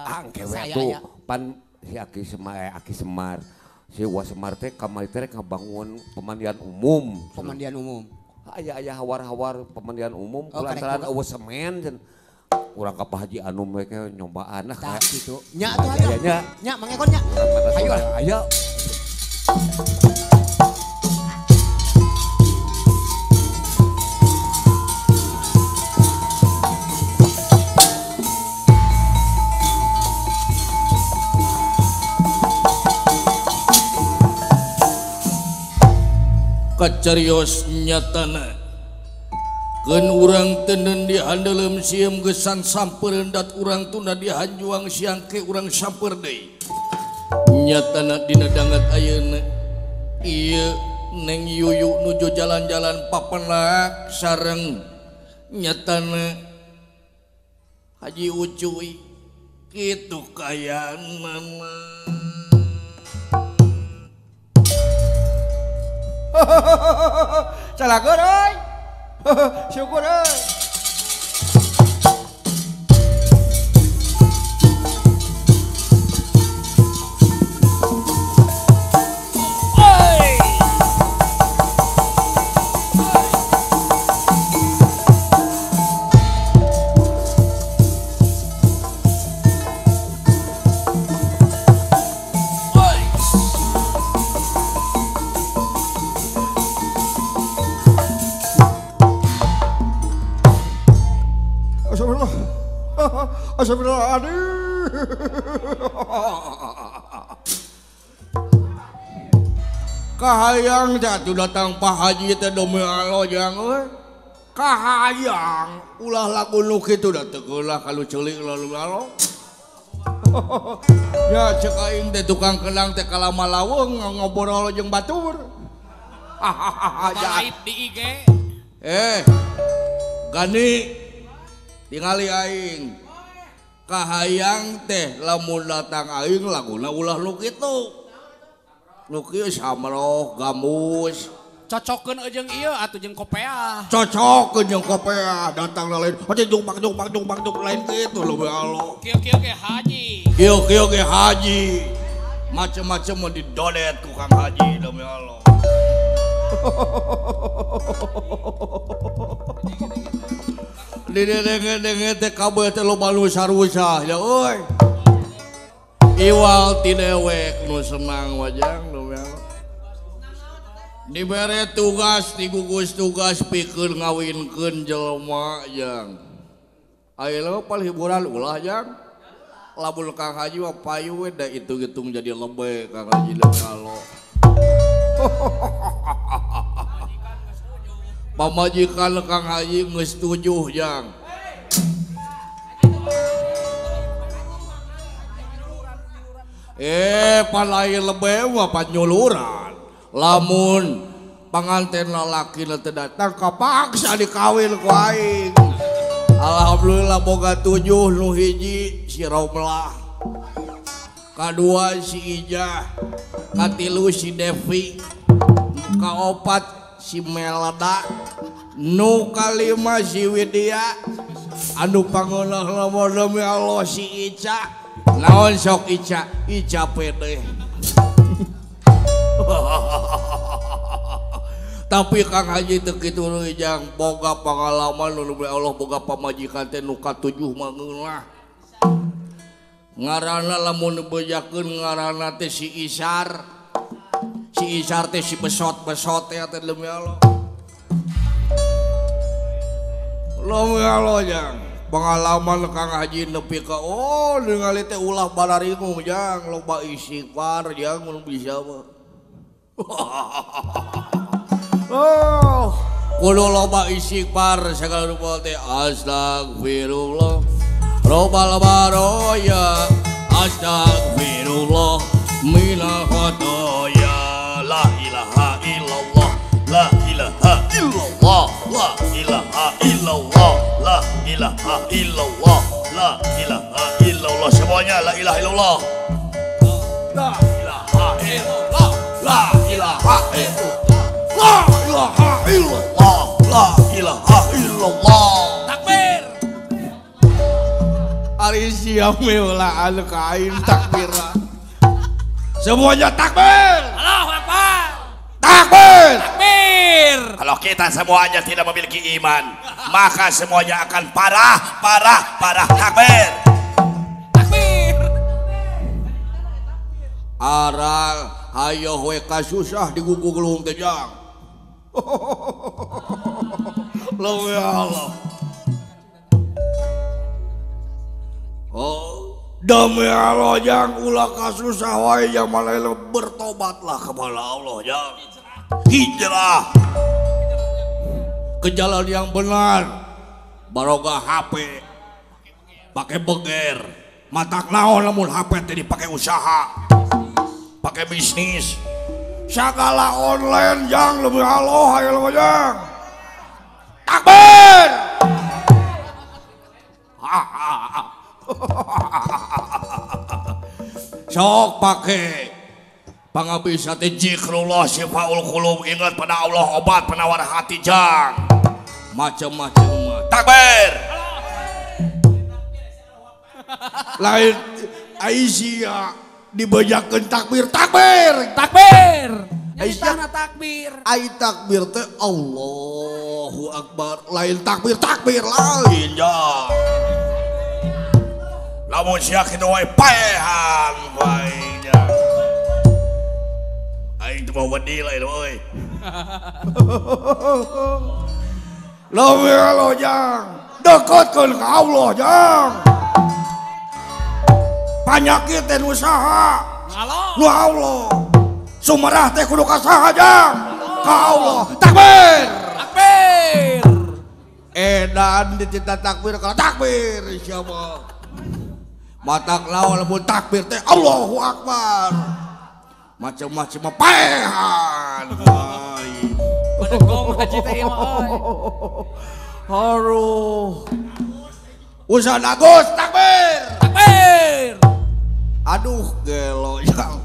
Angke we atuh. Pan si Aki Semar, Aki Semar. Si Wasemar teh kamari teh rek ngabangun pemandian umum. Pemandian umum. Aya-aya hawar-hawar pemandian umum kulantaran eueuh semen cenah. Urang ka Pak Haji Anum we nyobaan lah kayak kitu. Nya atuh aya. Nya Mang Ekon nya. Hayu lah. Ayo. Kacarios nyatana keun urang teuneun di handeuleum sieum gesan sampereun dat urang tunda di hanjuang siang ke urang samper deui nyatana dina dangat ayeuna ieu Neng Yuyu nuju jalan-jalan papenak sareng nyatana Haji Ucuy kitu kayaan mama. Calagur euy. Syukur euy. Astagfirullahaladzim. Kahayang jatuh datang Pak Haji teh demi Allah jang euy. Kahayang ulah lagu nu kitu da teu keulah kalau ceulik lalu alo. Ya cek aing teh tukang kendang teh kalama laweng ngobrol jeung batur. Live di IG. Gani Tingali aing. Kahayang teh lamun datang aing laguna ulah nu kitu. Nu kieu samroh gambus. Cocokeun jeung ieu atuh jeung kopeah. Cocokeun jeung kopeah datang lain. Hade jung bang jung bang jung bang jung lain kitu lho Allah. Kieu-kieu ge haji. Kieu-kieu ge haji. Macem-macem mau didodet ku Kang Haji demi Allah. Didenge-denge teh kabeh teh loba nu sarusah ya euy. Iwal ti dewek nu senang wajang demi Allah. Dibere tugas digugus tugas pikeun ngawinkeun jelema jang. Ayeuna mah paling hiburan ulah jang. Lamun Kang Haji mah payu we da hitung-hitung jadi lebe Kang Haji demi Allah. Pamajikan Kang Haji geus tujuh jang. Pan lain lebe mah panyuluran. Lamun panganten lalaki teu datang kapaksa dikawin ku aing. Alhamdulillah boga 7 nu hiji si Romlah, kadua si Ijah, katilu si Devi, kaopat si Melda, nu kalima si Widya, anu pangeunah lamun demi Allah si Ica. Naon sok Ica? Ica pede. Tapi Kang Haji teu kitu deui jang, boga pangalaman nu demi Allah boga pamajikan teh nu katujuh mah ngeunah. Ngaranna lamun dibejakeun ngaranna teh si Isar. Si Isar teh si besot-besot teh demi Allah. Demi Allah jang, pengalaman Kang Haji nepi ka oh ningali teh ulah balaringung jang, loba istighfar jang mun bisa mah. Oh, kudu loba istighfar sagala rupa teh astagfirullah. Robbal baroya astagfirullah minal khotoya la ilaha illallah la ilaha illallah la ilaha illallah la ilaha illallah la ilaha illallah semuanya la ilaha illallah la ilaha illallah la ilaha illallah la ilaha illallah la ilaha illallah takbir. Ari siap meulaan ka aing takbir. Semuanya takbir. Allahu akbar. Takbir. Takbir. Kalau kita semuanya tidak memiliki iman, maka semuanya akan parah, parah, parah. Takbir. Takbir. Aral hayoh we kasusah diguguglung teh jang. Leuh ya Allah. Oh, demi Allah jang ulah kasusah wae jang malah bertobatlah kepada Allah jang. Hijrah ke jalan yang benar. Baroga HP pakai beger, matak naon lamun HP teh dipake usaha, pakai bisnis. Segala online jang lebih Allah hayo leuh jang. Takbir. Sok pake pangabisa teh zikrullah syifaul qulub, ingat pada Allah obat penawar hati jang. Macam-macam takbir. Lain Aisyah dibejakeun takbir takbir takbir. Aisyah takbir. Ai takbir teh Allahu akbar, lain takbir takbir lain jang. Lamun sia kitu wae paehan wae jang. Aing teu mau wedi lain euy. Leuwih Allah jang, deketkeun ka Allah jang. Panyakit teh nu saha? Nu Allah. Sumerah teh kudu ka saha jang? Ka Allah. Takbir. Takbir. Edan ditita takbir ka takbir insyaallah. Matak lawan lamun takbir teh Allahu Akbar. Macam-macam paehan. Bedegong haji teh ieu mah euy. Aduh. Ustaz Agus takbir. Takbir. Aduh gelo jang.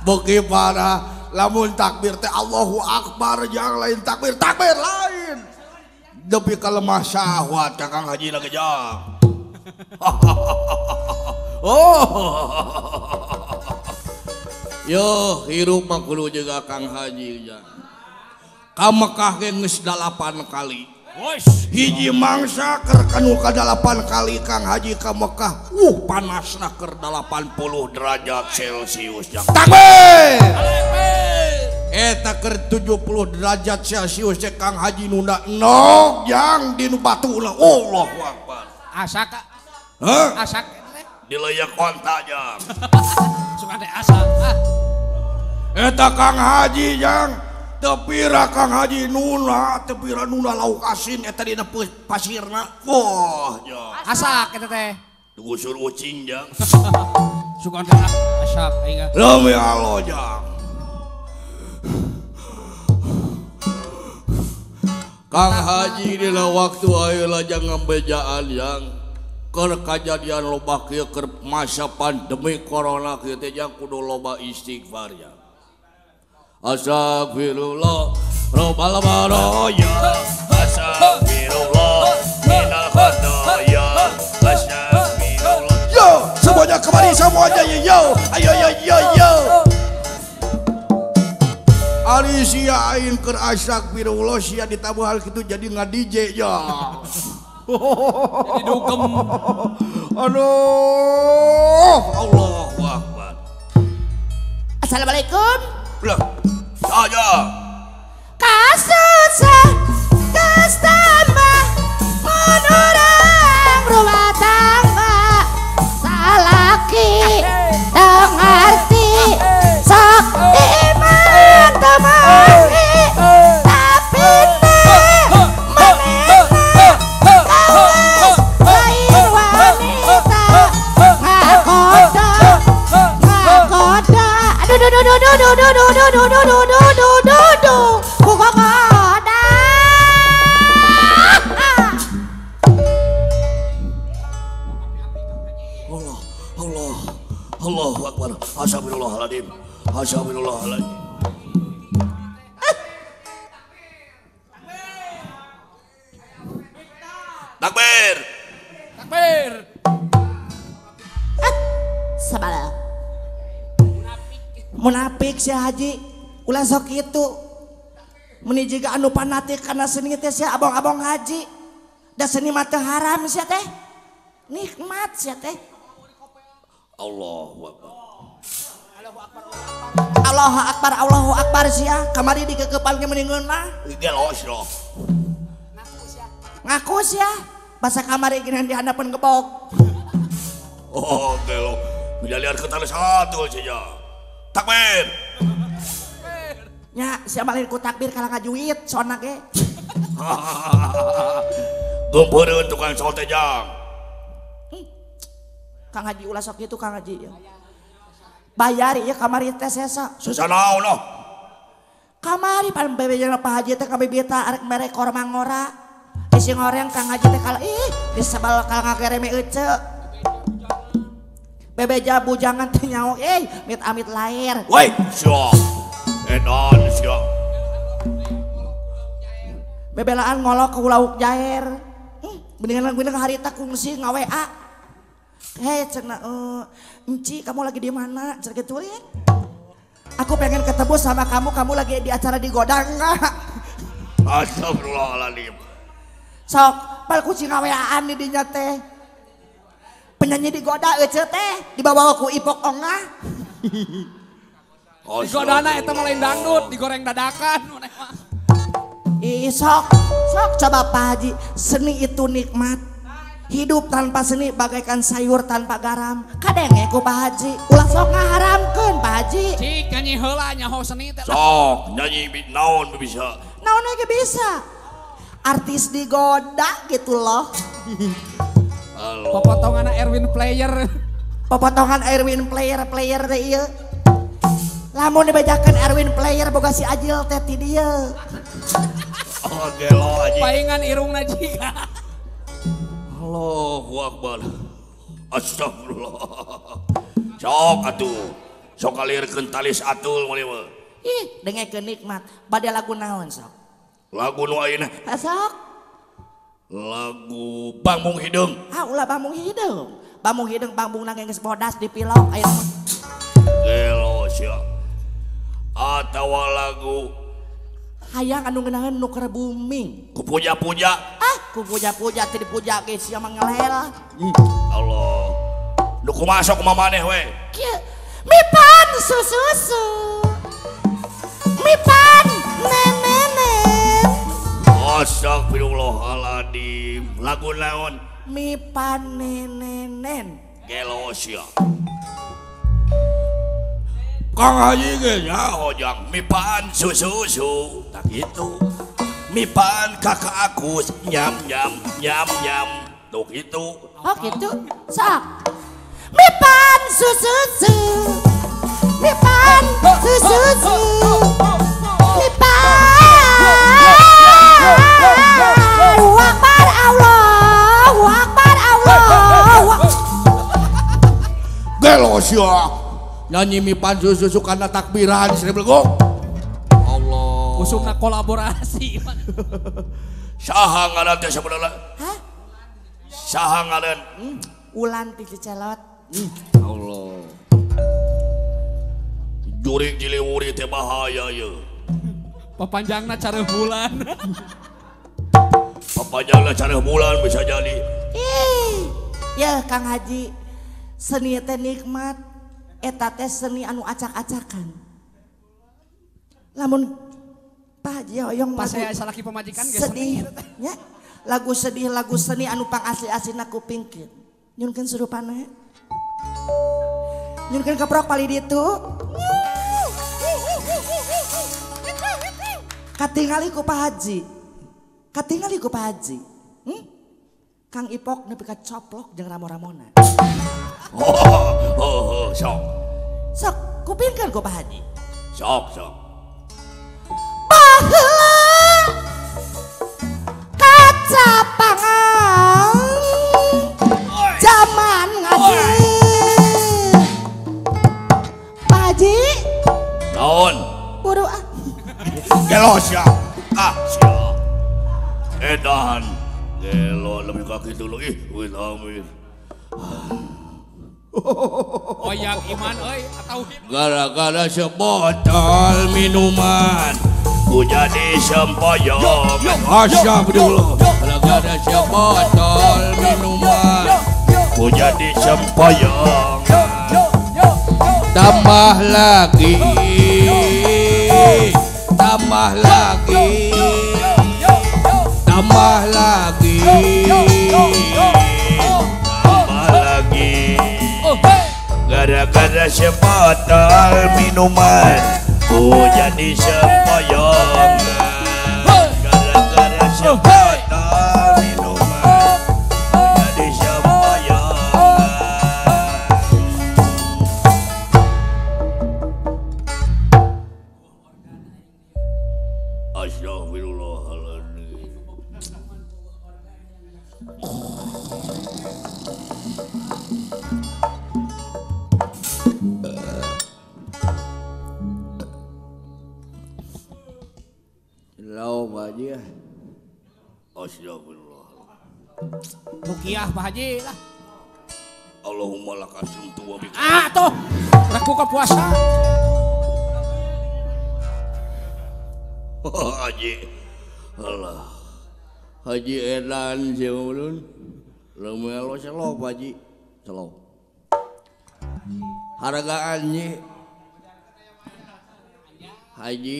Beuki parah lamun takbir teh Allahu Akbar jang lain takbir takbir lain. Depi ka lemah syahwat ka Kang Haji lagi jang. Oh. Yo hirup mah kudu jaga Kang Haji jang. Ka Mekah ge geus 8 kali. Hiji mangsa keur kanu ka 8 kali Kang Haji ka Mekah. Panasna keur 80 derajat Celcius jang. Takbir. Eta keur 70 derajat Celcius teh Kang Haji nunda nog jang dinu batuna. Allahu Akbar. Asak. Hah? Asak dileyak konta jang. Suka teh asak. Eta Kang Haji jang. Tepira Kang Haji nuna, tepira nuna lauk asin eta dina pasirna. Wah, jang. Asak eta teh. Digusur ucing jang. Suka teh asak aing. Demi Allah jang. Kang Haji dina waktu ayeuna jang ngambejaan jang. Keur kajadian loba kieu keur masa pandemi corona kieu teh jang kudu loba istighfar jang. Astagfirullah robbal baraya astagfirullah minal khotoya astagfirullah. Yo semuanya kemari semuanya yo ayo yo yo yo. Ari sia aing keur astagfirullah sia ditabuhan kitu jadi nga-DJ ya. Jadi dugem. Aduh Allahu Akbar. Assalamualaikum. Lah, saja. Kasusah, kastambah, mun urang rumah tangga, salaki teu ngarti, sok iman teu mati, tapi manehna kawas lain wanita, ngagoda, ngagoda. Aduh, duh, duh, duh, duh, duh, duh, duh, duh, duh, duh, duh, duh, duh, buka koda. Allah, Allah, Allahu Akbar. Astagfirullahaladzim, astagfirullahaladzim. Takbir, takbir. Sabar. Munafik si Haji ulah sok kitu meni jiga anu fanatik kana seni teh sia abong-abong haji da seni mah teu haram sia teh nikmat sia teh. Allahu Akbar. Allahu Akbar Allahu Akbar sia kamari dikekepan ge meni ngeunah gelos loh. Ngaku sia basa kamari geunan di handapeun gebok. Oh gelo menjalian ke tanah satu saja. Takbir. Nya sia malin ku takbir kalah ngajuit sona ge. Gomporeun tukang sote jang. Kang Haji ulah sok kitu Kang Haji. Bayar ieu kamari teh sesa. Sesa naon oh? Kamari pan bebejana Pak Haji teh kabibita arek mere korma ngora. Isi ngoreng Kang Haji teh kalah ih disebal kalah ngagereme ece. Bebeja bujangan teh nyaho eh mit amit lahir. Woi, sia. Edan sia. Bebelaan ngolok ke lauk jair. Mendingan mendingan harita kungsi nga-WA. Hei cenah Enci kamu lagi di mana? Cenah kitu ya. Aku pengen ketemu sama kamu, kamu lagi di acara di Godang enggak? Astagfirullahaladzim. Sok, pal kucing nga-WA-an di dinya teh. Penyanyi digoda ece teh dibawa ku ipok ongah. Digodana eta mah lain dangdut, digoreng dadakan maneh mah. Ih sok, sok coba Pak Haji, seni itu nikmat. Hidup tanpa seni bagaikan sayur tanpa garam. Kadenge ku Pak Haji, ulah sok ngaharamkeun Pak Haji. Cik nyanyi heula nyaho seni teh. Sok nyanyi naon bisa. Naon ge bisa. Artis digoda gitu loh. Popotongan Erwin Player. Popotongan Erwin Player player teh ieu. Lamun dibejakeun Erwin Player boga si Ajil teh ti dieu. Oh gelo aja. Paingan irungna jiga. Allahu Akbar. Astagfirullah. Sok atuh. Sok alirkeun talis atul mah. Ih, dengekeun nikmat. Bade lagu naon sok? Lagu nu ayeuna. Sok. Lagu Bambung Hideung. Ah, ulah Bambung Hideung. Bambung Hideung bambungna geus bodas dipilok ayeuna. Gelo sia. Atawa lagu hayang anu ngeunaheun nu keur booming. Ku puja-puja. Ah, ku puja-puja teu dipuja ge sia mah ngelel. Allah. Nu kumaha sok kumaha maneh we? Kieu. Mipan sususu. Mipan nenenen. Astagfirullahaladzim. Lagu naon? Mipan nenenen. Gelo sia. Kang Haji ge nyaho jang mipan sususu tak gitu. Mipan kakak aku nyam nyam nyam nyam tuh gitu. Oh gitu. Sok. Mipan sususu. Mipan sususu. Mipan. Akbar Allahu Akbar Allahu. Gelo sia. Nyanyi mipan susu karena takbiran sini beleguk. Allah. Usumna kolaborasi. Saha ngaran teh sabenerna? Hah? Saha ngaran? Ulan ti Cicelot. Allah. Jurik Ciliwuri teh bahaya ye. Papanjangna careuh bulan. Papanjangna careuh bulan bisa jadi. Ih, ya Kang Haji, seni teh nikmat. Eta teh seni anu acak-acakan. Lamun Pak Haji hoyong pas saya salaki pamajikan ge sedih nya. Lagu sedih, lagu seni anu pangasli-aslina kupingkeun. Nyunkeun surupana. Nyunkeun keprok palih ditu. Katingali ku Pak Haji. Katingali ku Pak Haji. Hmm? Kang Ipok nepi ka coplok jeung ramo-ramona. Oh, sok. Sok, kupingkeun ku Pak Haji. Sok, sok. Baheula kacapangan zaman ngaji. Pak Haji. Naon? Buru ah. Gelo sia. Ah, sia. Edan. Gelo lebih kaki dulu ih, wih amin. Oyang iman euy atau gara-gara sebotol minuman ku jadi sempoyong. Astagfirullah. Gara-gara sebotol minuman ku jadi sempoyong. Tambah lagi, tambah lagi, tambah lagi, tambah lagi. Gara-gara sebotol minuman ku jadi sempoyongan. Gara-gara sebotol minuman ku jadi sempoyongan. Astagfirullahaladzim. Lau Pak Haji ya. Astagfirullah. Rukiah Pak Haji lah. Allahumma lakasumtu wa bika. Ah tuh, rek buka puasa. Haji. Allah. Haji edan sih ulun. Lamun alo selo Pak Haji. Selo. Hargaan nyi. Haji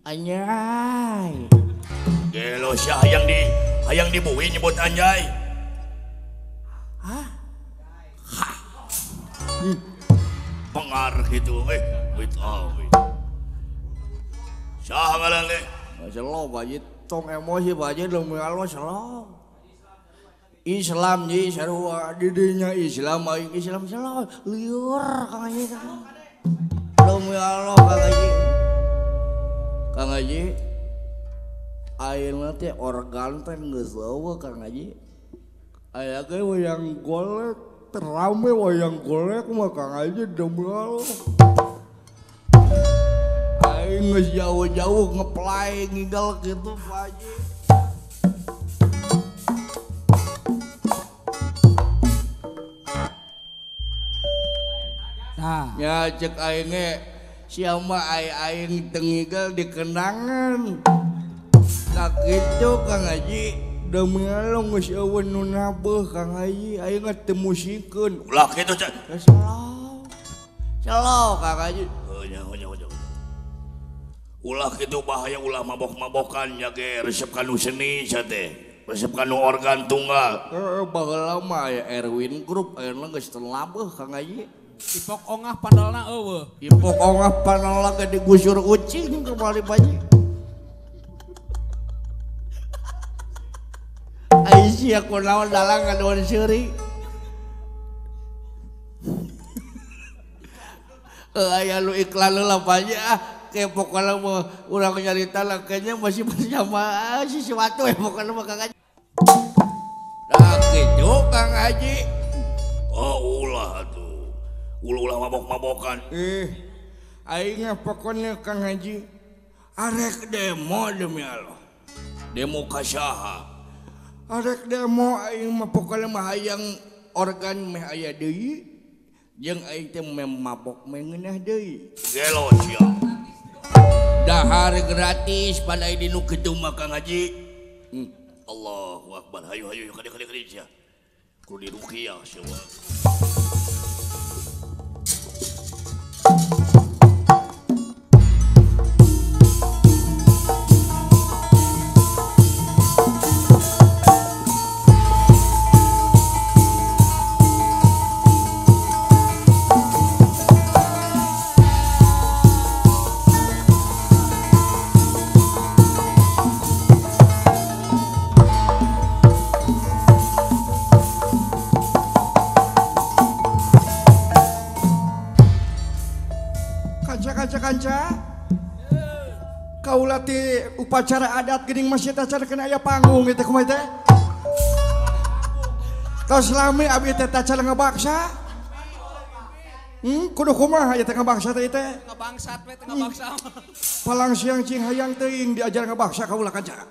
anjay. Gelo sia hayang dibui nyebut anjay. Hah? Hah. Pengar gitu wit awit. Saha ngaran teh? Selo Pak Haji, tong emosi Pak Haji lamun alo selo. Islam nyi sarua didinya Islam aing Islam selo liur Kang Haji. Lamun alo Kang Haji. Kang Haji ayeuna teh organ teh geus eueuh Kang Haji. Aya ge wayang golek terame wayang golek mah Kang Haji demi Allah. Aing geus jauh-jauh ngeplay ngigel kitu Pak Haji. Nah, ya cek aing ge sia mah aing teu ngigel dikenangan. Tak kitu Kang Haji. Demi Allah geus eueun nu nabeuh Kang Haji, aing teu musikeun. Ulah kitu cek. Selaw. Selaw Kang Haji. Heuh nya nya nya. Ulah kitu bahaya ulah mabok-mabokan nya ge resep kanu seni sia teh. Resep kanu organ tunggal. Heeh baheula mah aya Erwin Group ayeuna geus teu nabeuh Kang Haji. Ipok ongah panelna eueuh. Ipok ongah panelna ge digusur ucing kembali Pak Haji. Aisyah kunaon dalang ngaduan seuri. Aya lu iklan heula Pak Haji ah, kayak pokoknya mah urang nyarita lah kayaknya masih bersama sesuatu ya pokoknya mah Kang Haji. Nah kitu Kang Haji. Oh ulah atuh. Ulah mabok-mabokan. Aing pokoknya Kang Haji arek demo demi Allah. Demo ka saha? Arek demo aing mah pokoknya mah hayang organ meh aya deui jeung aing teh meh mabok meh ngeunah deui. Gelo sia. Dahar gratis pada ini nu kitu mah Kang Haji. Allahu akbar. Hayu hayu kade kade kade sia. Kudu diruqyah sia. Kanca kaula ti upacara adat geuning masih tacar kena aya panggung ieu teh kumaha teh tos lami abi teh tacar ngabaksa kudu kumaha ieu teh ngabaksa teh teh ngabangsat we teh ngabaksa palang siang cing hayang teuing diajar ngabaksa kaula kanca.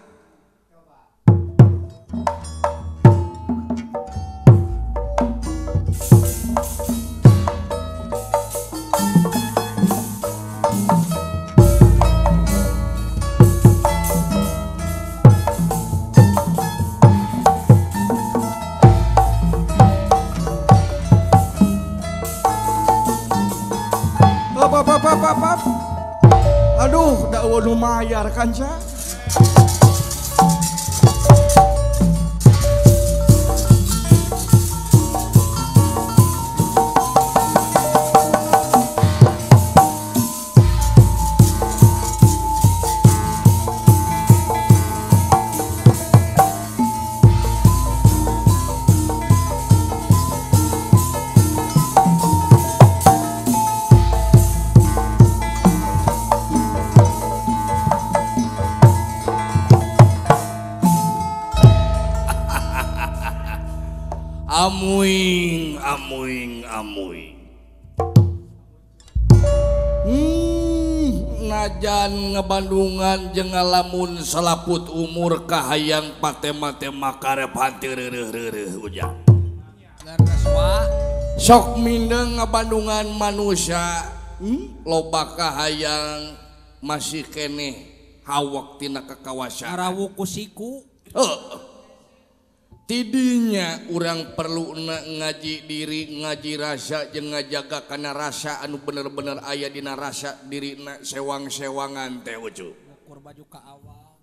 Aduh, dak eueuh nu mayar kanca. Amuing, amuing, amuing. Najan ngebandungan jeung ngalamun selaput umur kahayang patema-tema karep hati reureuh-reureuh ujang. Sok mindeng ngebandungan manusia, loba kahayang masih keneh hawak tina kekawasan. Arawuku siku. Tidinya urang perlu ngaji diri, ngaji rasa jeung ngajaga kana rasa anu bener-bener aya dina rasa dirina sewang-sewangan teh ucu. Ngukur baju ka awal.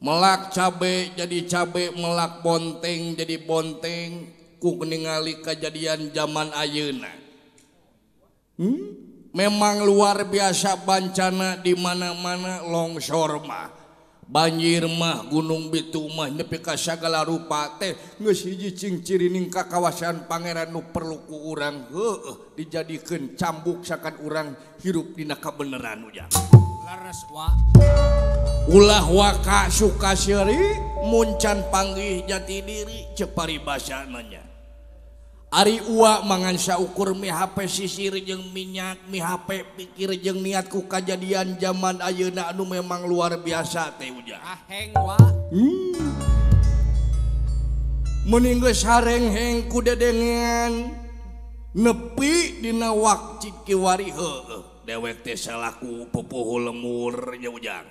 Melak cabe jadi cabe, melak bonteng jadi bonteng, ku ningali kejadian zaman ayeuna. Memang luar biasa bancana di mana-mana longsor mah. Banjir mah gunung bitu mah nepi ka sagala rupa teh geus hiji cing cirining ka kawasan pangeran nu perlu ku urang heueuh dijadikeun cambuk sakan urang hirup dina kabeneran ujang. Leres wa. Ulah waka suka seuri Muncan panggih jati diri cek paribasana nya. Ari ua mangan saukur mihape sisir jeung minyak mihape pikir jeung niat ku kajadian zaman ayeuna anu memang luar biasa teh ujang. Aheng wa. Mending geus harengheng ku dedengean nepi dina waktu kiwari heueuh dewek teh salaku pupuhu lemur nya ujang.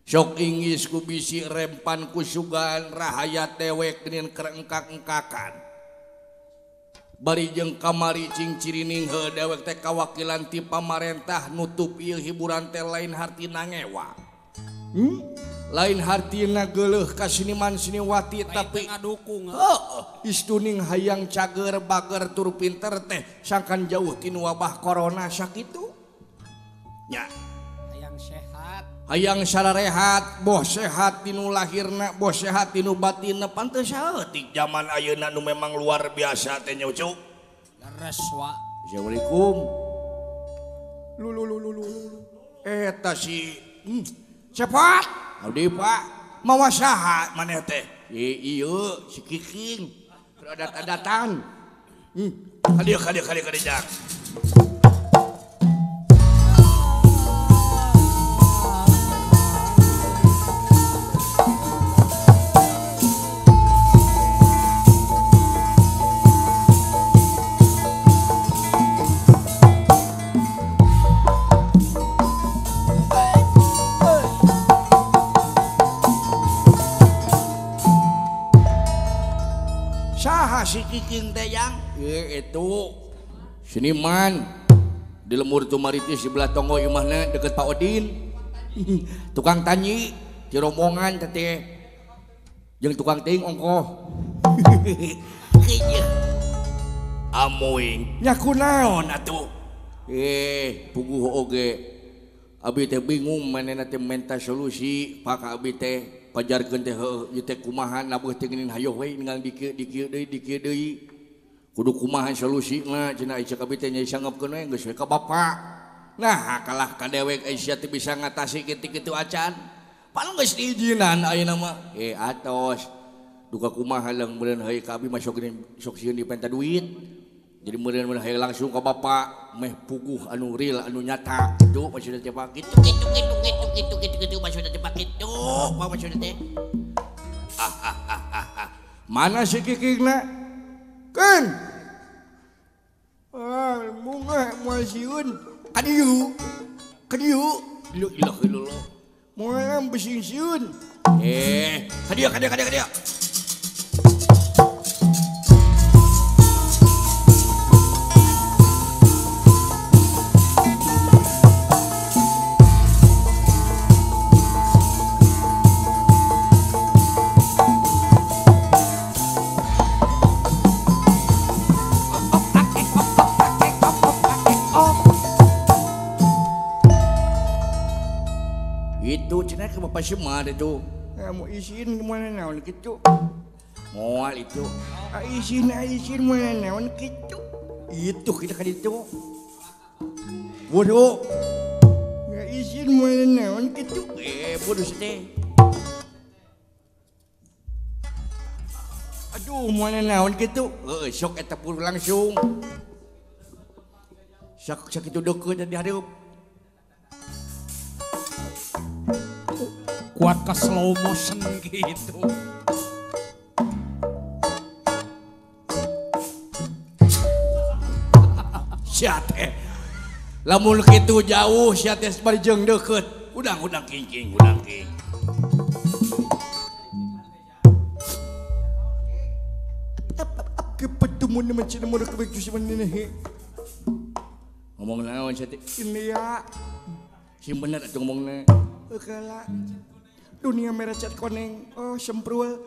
Sok inggis ku bisi rempan ku sugan rahayat dewek geunin keur engkak-engkakan. Bari jeung kamari cing cirining heuh dewek teh kawakilan ti pamarentah nutup ieu hiburan teh lain hartina ngewa. Lain hartina geuleuh ka seniman seniwati tapi ngadukung. Heueuh, istuning hayang cager bager tur pinter teh sangkan jauh tinu wabah corona sakitu. Nya. Hayang sehat. Hayang sararehat, boh sehat tinu lahirna, boh sehat tinu batinna pantes saeutik zaman ayeuna nu memang luar biasa teh nya Ucu. Leres wa. Assalamualaikum. Lu lu lu lu lu. Eta si cepat. Abdi Pak, mawa saha maneh teh? Ieu si Kiking. Adat-adatan. Kadieu kadieu kadieu kadieu jang. Si Kiking teh yang itu seniman di lemur Tumaritis sebelah tonggo imahna deket Pak Odin tukang tanyi di rombongan teh jeung tukang ting ongkoh amoing nya kunaon atuh puguh oge abi teh bingung manehna teh menta solusi pak abi teh pajarkeun teh heueuh ieu teh kumaha nabuh teh geuning hayoh we ninggal dikieu dikieu deui dikieu deui kudu kumaha solusina cenah cek abi teh nya sanggepkeun we geus we ka bapak. Nah kalah ka dewek sia teh bisa ngatasi kitu-kitu acan paling geus diizinan ayeuna mah atos duka kumaha leung meureun heuy ka abi mah sok geuning sok sieun dipenta duit jadi meureun hayang langsung ka bapak meh puguh anu real anu nyata kitu maksudna teh Pak kitu kitu kitu kitu kitu kitu kitu maksudna teh Pak kitu apa maksudna teh mana si Kikingna keun munga moal sieun kadieu kadieu la ilaha illallah moal besing sieun kadieu kadieu kadieu kadieu. Itu cenah ke Bapak Semar itu. Mau izin mana naon kitu. Moal itu. Izin izin mana naon kitu. Itu kita kan itu. Bodoh. Ya izin mana naon kitu. Bodoh teh. Aduh mana naon kitu. Heueuh sok eta pur langsung. Sok sakitu deukeut di hareup. Kuat ke slow motion gitu. Sia teh. Lamun kitu jauh sia teh bari jeung deukeut. Udang-udang king-king, udang king. Ngomong naon sia teh? Ini ya. Sing bener atuh ngomongna. Heula. Dunia merah cat koneng, oh semprul,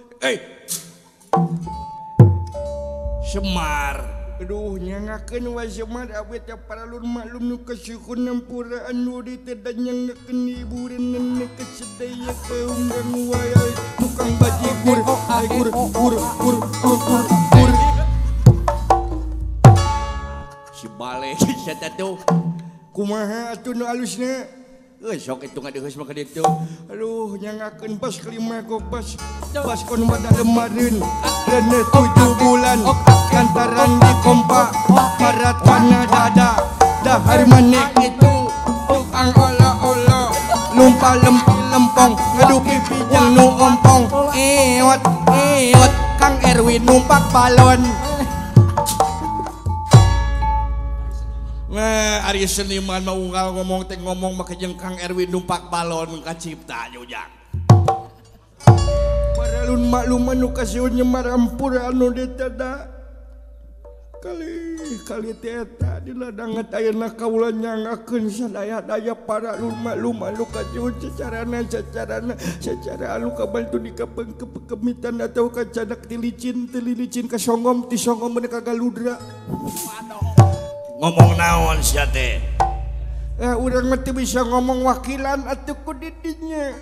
Semar, aduh nyangakeun wa Semar abdi teh paralun maklum nu kasukun nampura anu diteda nyangakeun hiburan nu kasadaya kaunggang wae tukang bajigur, gur gur gur gur gur. Si balik sia teh tuh, kumaha atuh nu alusna? Sok itu ngadeheus mah ka ditu. Aduh nyangakeun bas kelima go bas. Bas kon wadah lemareun. Rene 7 bulan lantaran dikompa parat kana dada. Dahar manek itu tukang olo-olo lumpa lempi lempong ngadu pipi jeung nu ompong. Eot eot Kang Erwin numpak balon. Nah, ari seniman mau unggal ngomong teh ngomong make jeung Kang Erwin numpak balon kacipta ujang. Paralun makluman nu kasiun nyemar ampura anu ditada. Kali teh eta di ladangan ayeuna kaula nyangakeun sadaya-daya paralun makluman nu kasiun secarana secara anu kabantu di kepengkemitan atau kacadak tilicin ka songom ti songom meuni ka galudra. Ngomong naon sia teh? Urang mah teu bisa ngomong wakilan atuh ku didinya.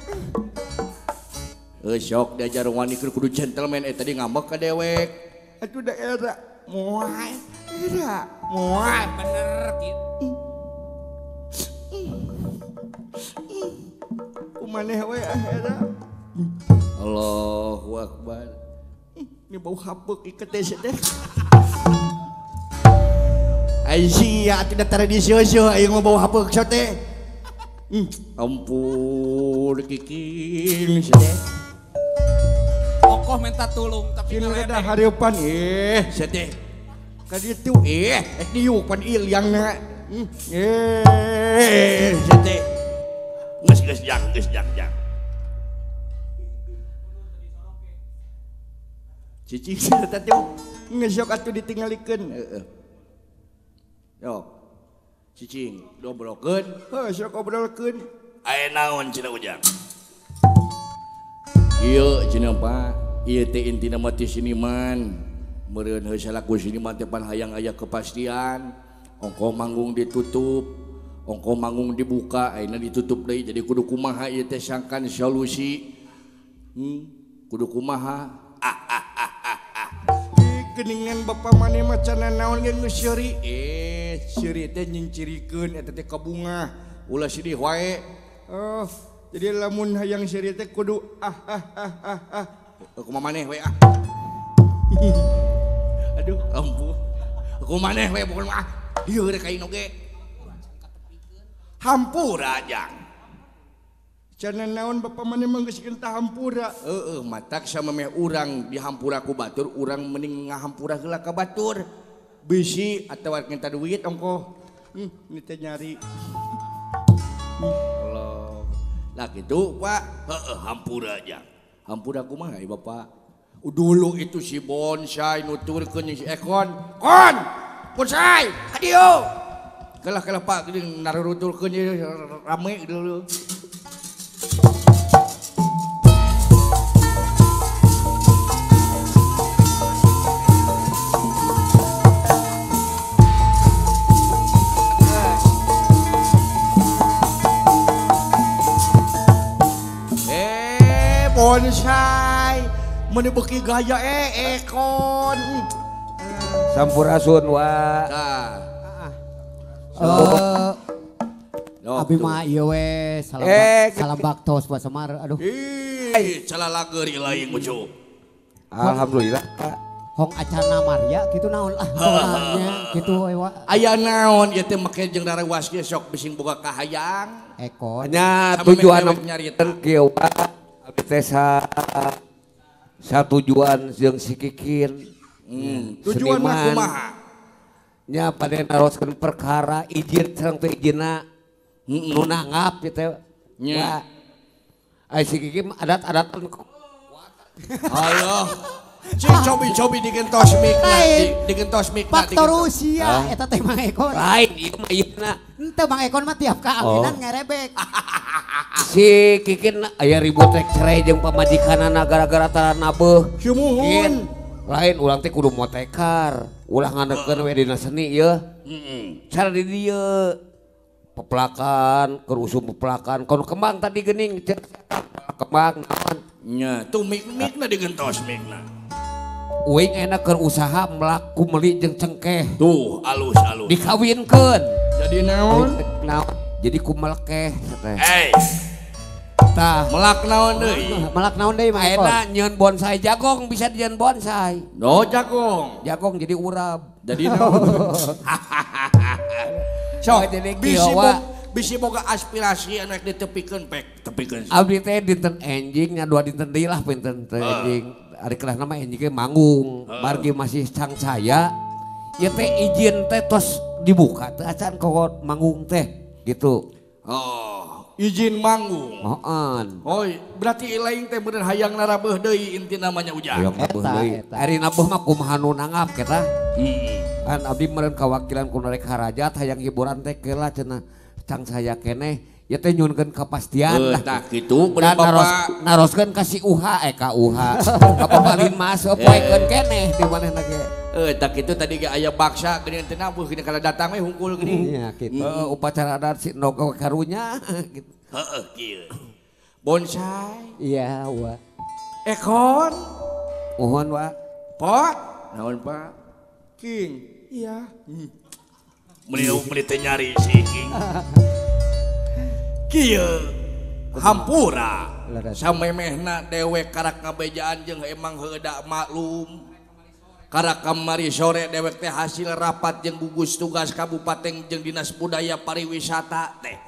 Sok diajar wani kudu gentleman tadi ngambek ka dewek. Atuh da era moal era moal bener kitu. Kumaneh we era. Allahu akbar. Ini bau hapeuk iket teh teh. Aisyah tidak tradisioso ayo mau bawa hapeuk sote. Ampun kiking sote. Ongkoh minta tulung tapi ngeledek. Hareupan sote. Ka ditu diuk pan ilyangna. Sote. Geus geus jang geus jang jang. Cicing teh geus sok atuh ditinggalikeun. Heeh. Yo, cicing, dobrokeun, heuh sok obrolkeun. Aya naon cenah ujang? Ieu cenah Pak, ieu teh intina mah ti seniman. Meureun heuh salaku seniman teh pan hayang aya kepastian. Ongkoh manggung ditutup, ongkoh manggung dibuka, ayeuna ditutup deui jadi kudu kumaha ieu teh sangkan solusi. Kudu kumaha? Geningan bapak maneh mah cenah naon ge geus seuri. Seuri teh nyingcirikeun eta teh kabungah. Ulah sedih wae. Oh, jadi lamun hayang seuri teh kudu ah ah ah ah ah. Kumaha maneh we ah. Aduh, ampun. Kumaha maneh we bukan ah. Dieu rek aing oge. Hampura jang. Cenah naon bapak maneh mah geus gentah hampura. Heeh, matak samemeh urang dihampura ku batur, urang mending ngahampura heula ka batur. Bisi atawa minta duit ongkoh. Ini teh nyari. Allah. Lah kitu, Pak. Heeh, hampura jang. Hampura kumaha ieu Bapak? Dulu itu si bonsai nuturkeun si Ekon. Kon! Bonsai, ka dieu. Kalah-kalah Pak geuning naruruturkeun ieu rame dulu. Bonsai meuni beuki gaya Ekon. Sampurasun wa. Tah. Abi mah ieu we salam salam baktos buat Semar aduh. Ih, calalageuri lain ucu. Alhamdulillah. Hong acana Maria kitu naon ah nya kitu we wa. Aya naon ieu teh make jeung darawas ge sok bising boga kahayang. Ekon. Nya tujuan nyarita kieu abi teh satujuan jeung si Kikin. Tujuan mah kumaha? Nya pada naroskeun perkara izin sareng teu ijinna. Nu nanggap kitu. Nya. Ai si Kikin adat-adatan. Allah. Cing cobi-cobi digentos mikna, digentos mikna. Faktor usia eta teh Mang Ekon. Lain ieu mah ieuna. Henteu Mang Ekon mah tiap kaawinan ngerebek. Si Kikin aya ribut rek cerai jeung pamajikanana gara-gara tara nabeuh. Sumuhun. Lain urang teh kudu motekar, ulah ngandekeun we dina seni yeuh. Cara di dieu pepelakan, keur usum pepelakan, kono kembang tadi geuning kembang naon. Nya, tuh mik-mikna digentos mikna. Uing enak keur usaha melaku meuli jeung cengkeh. Tuh alus-alus. Dikawinkeun. Jadi naon? Naon? Jadi ku melekeh teh. Hey. Tah, melak naon deui? Melak naon deui Mang Ekon? Ayeuna nyieun bonsai jagong bisa dijieun bonsai. No jagong. Jagong jadi urap. Jadi naon? Sok jadi bisi boga aspirasi anu rek ditepikeun pek tepikeun. Abdi teh dinten enjing nya dua dinten deui lah pinten teh enjing. Ari kelasna mah enjing ge manggung. Margi masih cang saya. Ieu teh izin teh tos dibuka teh acan kok manggung teh gitu. Oh, izin manggung. Heeh. Oh, berarti lain teh bener hayang narabeuh deui inti namanya ujang. Hayang nabeuh deui. Ari nabeuh mah kumaha nu nanggap kita. Kan abdi meureun kawakilan ku rek harajat hayang hiburan teh keula cenah cang saya keneh ieu teh nyuhunkeun kapastian lah. Tah kitu bener Bapak. Naroskeun ka si UH ka UH. Ka Bapak Linmas poekeun keneh di manehna ge. Tah kitu tadi ge aya baksa geuning teh nabuh geuning kana datang we hungkul geuning. Nya kitu. Upacara adat si nogo karunya gitu. Heeh kieu. Bonsai. Iya, wa. Ekon. Mohon wa. Pot. Naon Pak? King. Iya. Beliau beli teh nyari si King. Kieu hampura samemehna dewek karak ngabejaan jeung emang heuda maklum. Karak kamari sore dewek teh hasil rapat jeung gugus tugas kabupaten jeung dinas budaya pariwisata teh.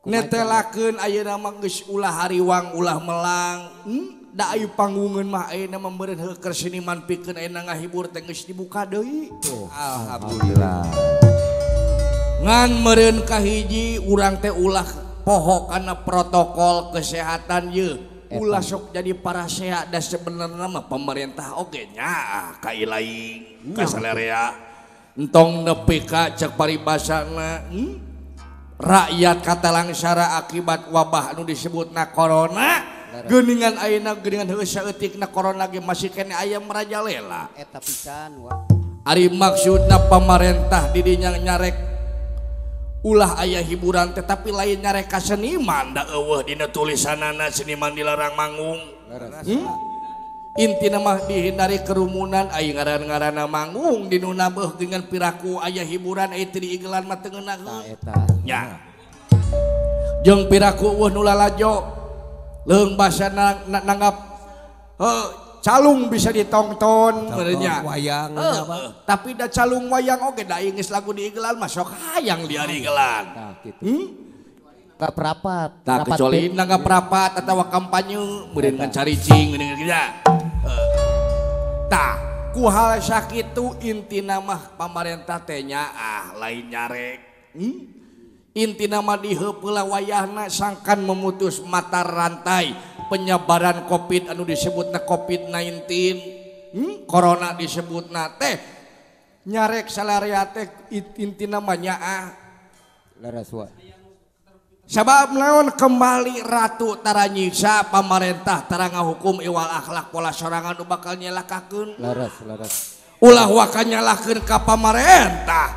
Netelakeun ayeuna mah geus ulah hariwang ulah melang. Da ayu panggungeun mah ayeuna mah meureun heuh keur seniman pikeun ayeuna ngahibur teh geus dibuka deui. Alhamdulillah. Ngan meureun kahiji urang teh ulah poho kana protokol kesehatan yeuh. Ulah sok jadi parasea da sebenarna mah pemerintah oge nya ka ilaing ka salerea. Entong nepi ka cek paribasana rakyat katalangsara akibat wabah anu disebutna corona. Geuningan ayeuna geuningan heueuh saeutikna corona ge masih keneh aya merajalela. Eta pisan wa. Ari maksudna pamarentah di dinya nyarek ulah aya hiburan tetapi lain nyarek ka seniman da eueuh dina tulisanana seniman dilarang manggung. Intina mah dihindari kerumunan aya ngaran-ngaranna manggung di nu nabeuh dengan piraku aya hiburan aya teu diigelan mah teu ngeunaheun. Eta. Nya. Jeung piraku eueuh nu lalajo leung basa nanggap calung bisa ditonton meureunnya wayang tapi da calung wayang oge da geus lagu diigelan mah sok hayang diigelan tah kitu tah perapat tah kecuali nanggap rapat atawa kampanye meureun ngacaricing geuning kitu tah ku hal sakitu intina mah pamarentah teh nyaah lain nyarek. Intina mah diheupeula wayahna sangkan memutus mata rantai penyebaran Covid anu disebutna Covid-19, corona disebutna teh nyarek salarea teh intina mah nyaah. Leres wa. Sabab naon kembali ratu tara nyiksa pamarentah tara ngahukum iwal akhlak pola sorangan nu bakal nyelakakeun. Leres leres. Ulah waka nyalahkeun ka pamarentah.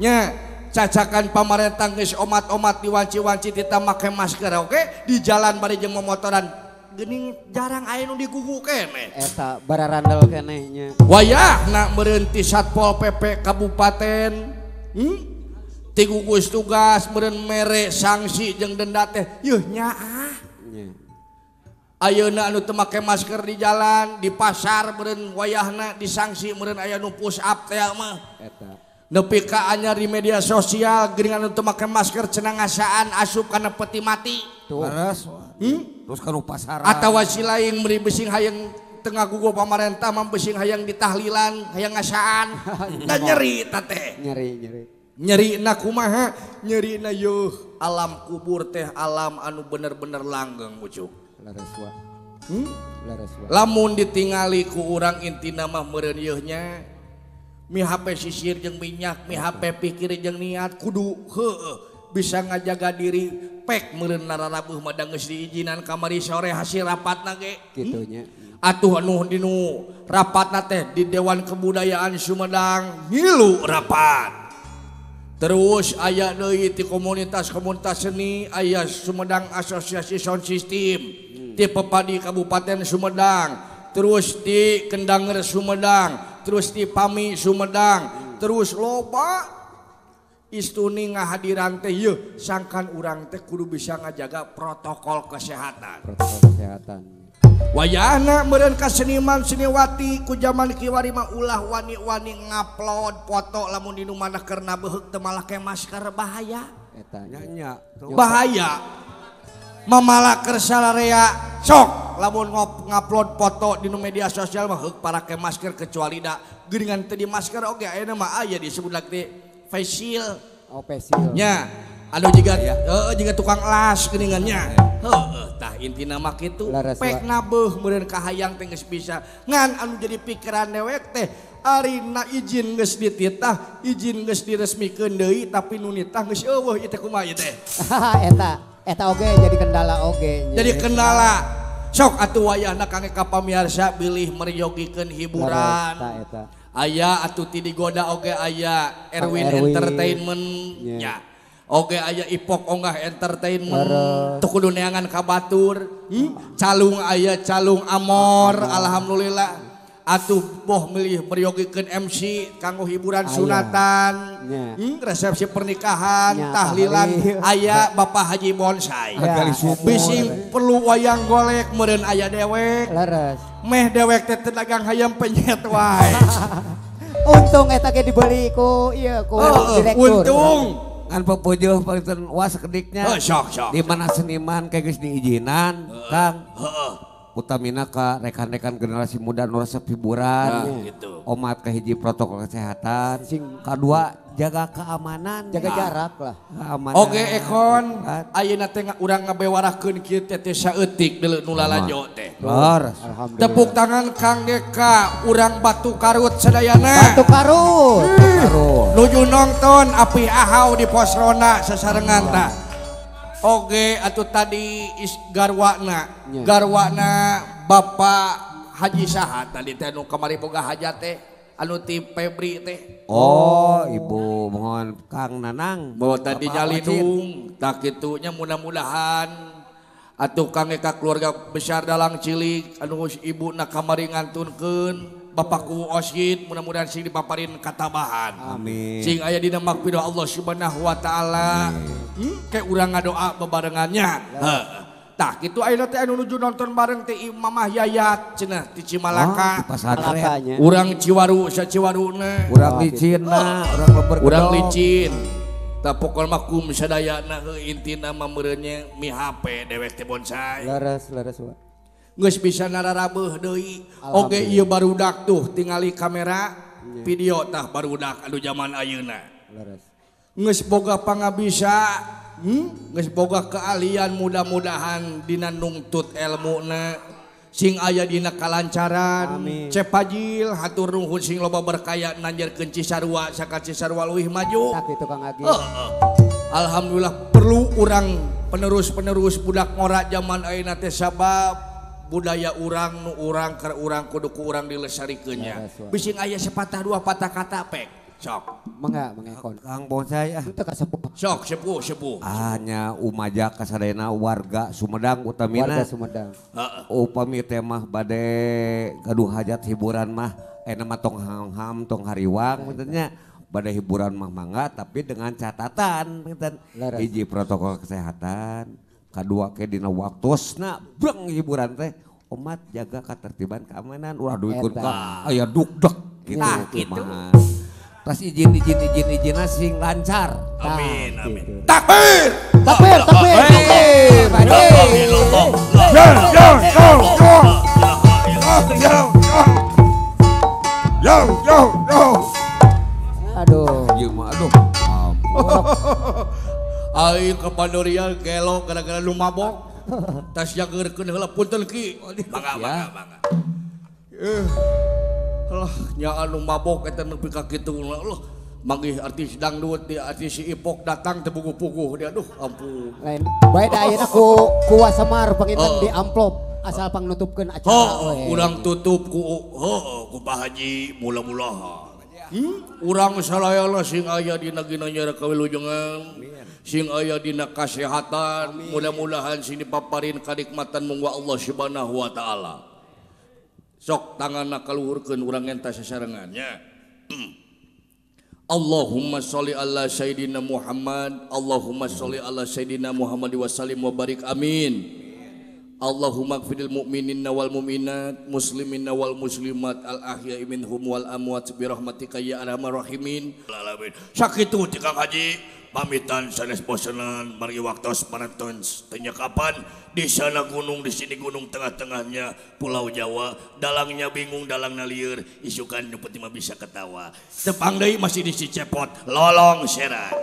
Nya cacakan pamarentah geus omat-omat diwanci-wanci tita make masker oke di jalan bari jeung momotoran geuning jarang aya nu digugu keneh eta bararandel keneh nya wayahna meureun ti Satpol PP kabupaten ti gugus tugas meureun mere sanksi jeung denda teh yeuh nyaah nya ayeuna anu teu make masker di jalan di pasar meureun wayahna disangsi meureun aya nu push up teh mah eta nepi ka anyar di media sosial geuningan anu teu make masker cenah ngasaan asup kana peti mati. Leres. Terus kana pasaran. Atawa si lain meuri besing hayang teu ngagugu pamarentah mah besing hayang ditahlilan, hayang ngasaan. Da nyeri ta teh. Nyeri, nyeri. Nyerina kumaha? Nyerina yeuh alam kubur teh alam anu bener-bener langgeng ucuk. Leres wa. Leres wa. Lamun ditingali ku urang intina mah meureun yeuh nya. Mi HP sisir jeung minyak, mi HP pikir jeung niat kudu heueuh bisa ngajaga diri pek meureun nararabuh mah da geus diizinan kamari sore hasil rapatna ge kitu nya. Atuh anu dinu rapatna teh di Dewan Kebudayaan Sumedang ngilu rapat. Terus aya deui ti komunitas-komunitas seni aya Sumedang Asosiasi Sound System ti Pepadi Kabupaten Sumedang, terus di Kendanger Sumedang, terus di Pami Sumedang, terus loba Istuni ngahadiran teh yeuh sangkan urang teh kudu bisa ngajaga protokol kesehatan. Protokol kesehatan. Wayahna meureun ka seniman seniwati ku jaman kiwari mah ulah wani-wani ngupload foto lamun di nu mana keur nabeheuk teu malah ke masker bahaya. Eta nya bahaya. Mamala keur sararea sok lamun ngupload foto di nu media sosial mah heuk parake masker kecuali da geuningan teu di masker oge ayeuna mah aya disebut lagi face shield. Oh, face shield. Nya, anu jiga heeh jiga tukang las geuningan nya. Heeh, tah intina mah kitu. Pek nabeuh meureun kahayang teh geus bisa. Ngan anu jadi pikiran dewek teh arina izin geus dititah, izin geus diresmikeun deui tapi nu nitah geus eueuh ieu teh kumaha ieu teh. Eta, eta oge jadi kendala oge. Jadi kendala. Sok atuh wayahna kangge ka pamiarsa bilih meryogikeun hiburan. Eta. Aya atuh ti digoda oge aya Erwin Entertainment nya. Oge aya Ipok Onggah Entertainment. Teu kudu neangan ka batur. Calung aya calung amor alhamdulillah. Atuh boh milih meryogikeun MC kanggo hiburan sunatan, resepsi pernikahan, tahlilan aya Bapak Haji Bonsai. Bisi perlu wayang golek meureun aya dewek. Leres. Meh dewek teh dagang hayam penyet wae. Untung eta ge dibeli ku ieu ku direktur. Untung. Ngan pepujuh palinten wah sakediknya. Sok sok. Di mana seniman kayak geus diizinan, Kang. Heeh. Utamina ka rekan-rekan generasi muda nu resep hiburan, nah, gitu. Omat ke hiji protokol kesehatan, kedua jaga keamanan, jaga jarak lah. Keamanan. Oke Ekon, ayeuna teh urang ngabewarakeun kieu teh teh saeutik deuleu nu lalajo teh. Alhamdulillah. Tepuk tangan kangge ka urang Batu Karut sadayana. Batu Karut. Nuju nonton api ahau di pos ronda sasarengan tah. Oke atuh tadi is garwana, garwana Bapak Haji saha tadi teh anu kamari boga hajat teh anu ti Febri teh. Oh, Ibu mohon Kang Nanang. Bahwa tadi nyalindung tak kitunya mudah-mudahan atuh kang ka keluarga besar dalang cilik anu ibu na kamari ngantunkeun Bapakku Osid mudah-mudahan sing dipaparin katabahan. Amin. Sing aya dina magfirah Allah Subhanahu wa taala. Kayak urang ngadoa bebarengannya. Heeh. Tah kitu ayeuna teh anu nuju nonton bareng teh Mamah Yayat cenah ti Cimalaka. Oh, urang Ciwaru saciwaruna. Urang licinna, urang leber. Urang licin. Tah pokol mah kum sadayana heuh intina mah meureun nya mi HP dewek teh bonsai. Leres leres wa. Geus bisa nararabeuh deui. Oge ieu barudak tuh tingali kamera video tah barudak anu zaman ayeuna. Leres. Geus boga pangabisa, geus boga keahlian mudah-mudahan dina nungtut elmuna sing aya dina kalancaran. Cep Pajil hatur nuhun sing loba berkaya nanjerkeun Cisarua saka Cisarua leuwih maju. Tah kitu Kang Agi. Alhamdulillah perlu urang penerus-penerus budak ngora zaman ayeuna teh sabab budaya urang nu urang keur urang kudu ku urang dilesarikeun nya. Bising aya sepatah dua patah kata pek. Sok. Mangga mangga Kang Bonsai ah. Teu kasepuh. Sok sepuh sepuh. Hanya umaja kasadayana warga Sumedang utamina. Warga Sumedang. Heeh. Upami teh mah bade gaduh hajat hiburan mah ayeuna mah tong ham tong hariwang kitu nya. Bade hiburan mah mangga tapi dengan catatan kitu. Hiji protokol kesehatan. Kadua ke dina waktosna breng hiburan teh omat jaga ketertiban keamanan ulah duikeun ka aya dukdek gitu. Nah, gitu. Tas izin izin izin izin sing lancar. Amin amin. Takbir. Takbir takbir. Takbir. Yo yo yo. Yo yo yo. Aduh. Ieu mah aduh. Aing ke Pandoria gelo gara-gara lu mabok. Tas jageurkeun heula punten ki. Mangga mangga mangga. Lah nya anu mabok eta nepi ka kitu lah. Manggih artis dangdut di artis si Ipok datang teu puguh-puguh dia aduh ampun. Lain bae da ayeuna ku Wasemar panginten di amplop asal pangnutupkeun acara we. Urang tutup ku heuh ku Pak Haji mula-mula. Urang salayana sing aya dina ginanyar kawilujengan. Sing aya dina kasehatan, mudah-mudahan sing dipaparin kanikmatan mungwa Allah Subhanahu wa taala. Sok tanganna kaluhurkeun urang enta sasarengan nya. Allahumma sholli ala Sayyidina Muhammad, Allahumma sholli ala Sayyidina Muhammad wa sallim wa barik, amin. Allahumma gfiril mu'minina wal mu'minat, muslimina wal muslimat, al ahya'i minhum wal amwat bi rahmatika ya arhamar rahimin. Alamin. Sakitu ti Kang Haji pamitan sanes bosenan margi waktos parantos teu kapan di sana gunung di sini gunung tengah-tengahnya Pulau Jawa, dalangnya bingung dalangna lieur, isukan nu penting mah bisa ketawa. Tepang deui masih di si Cepot lolong seran.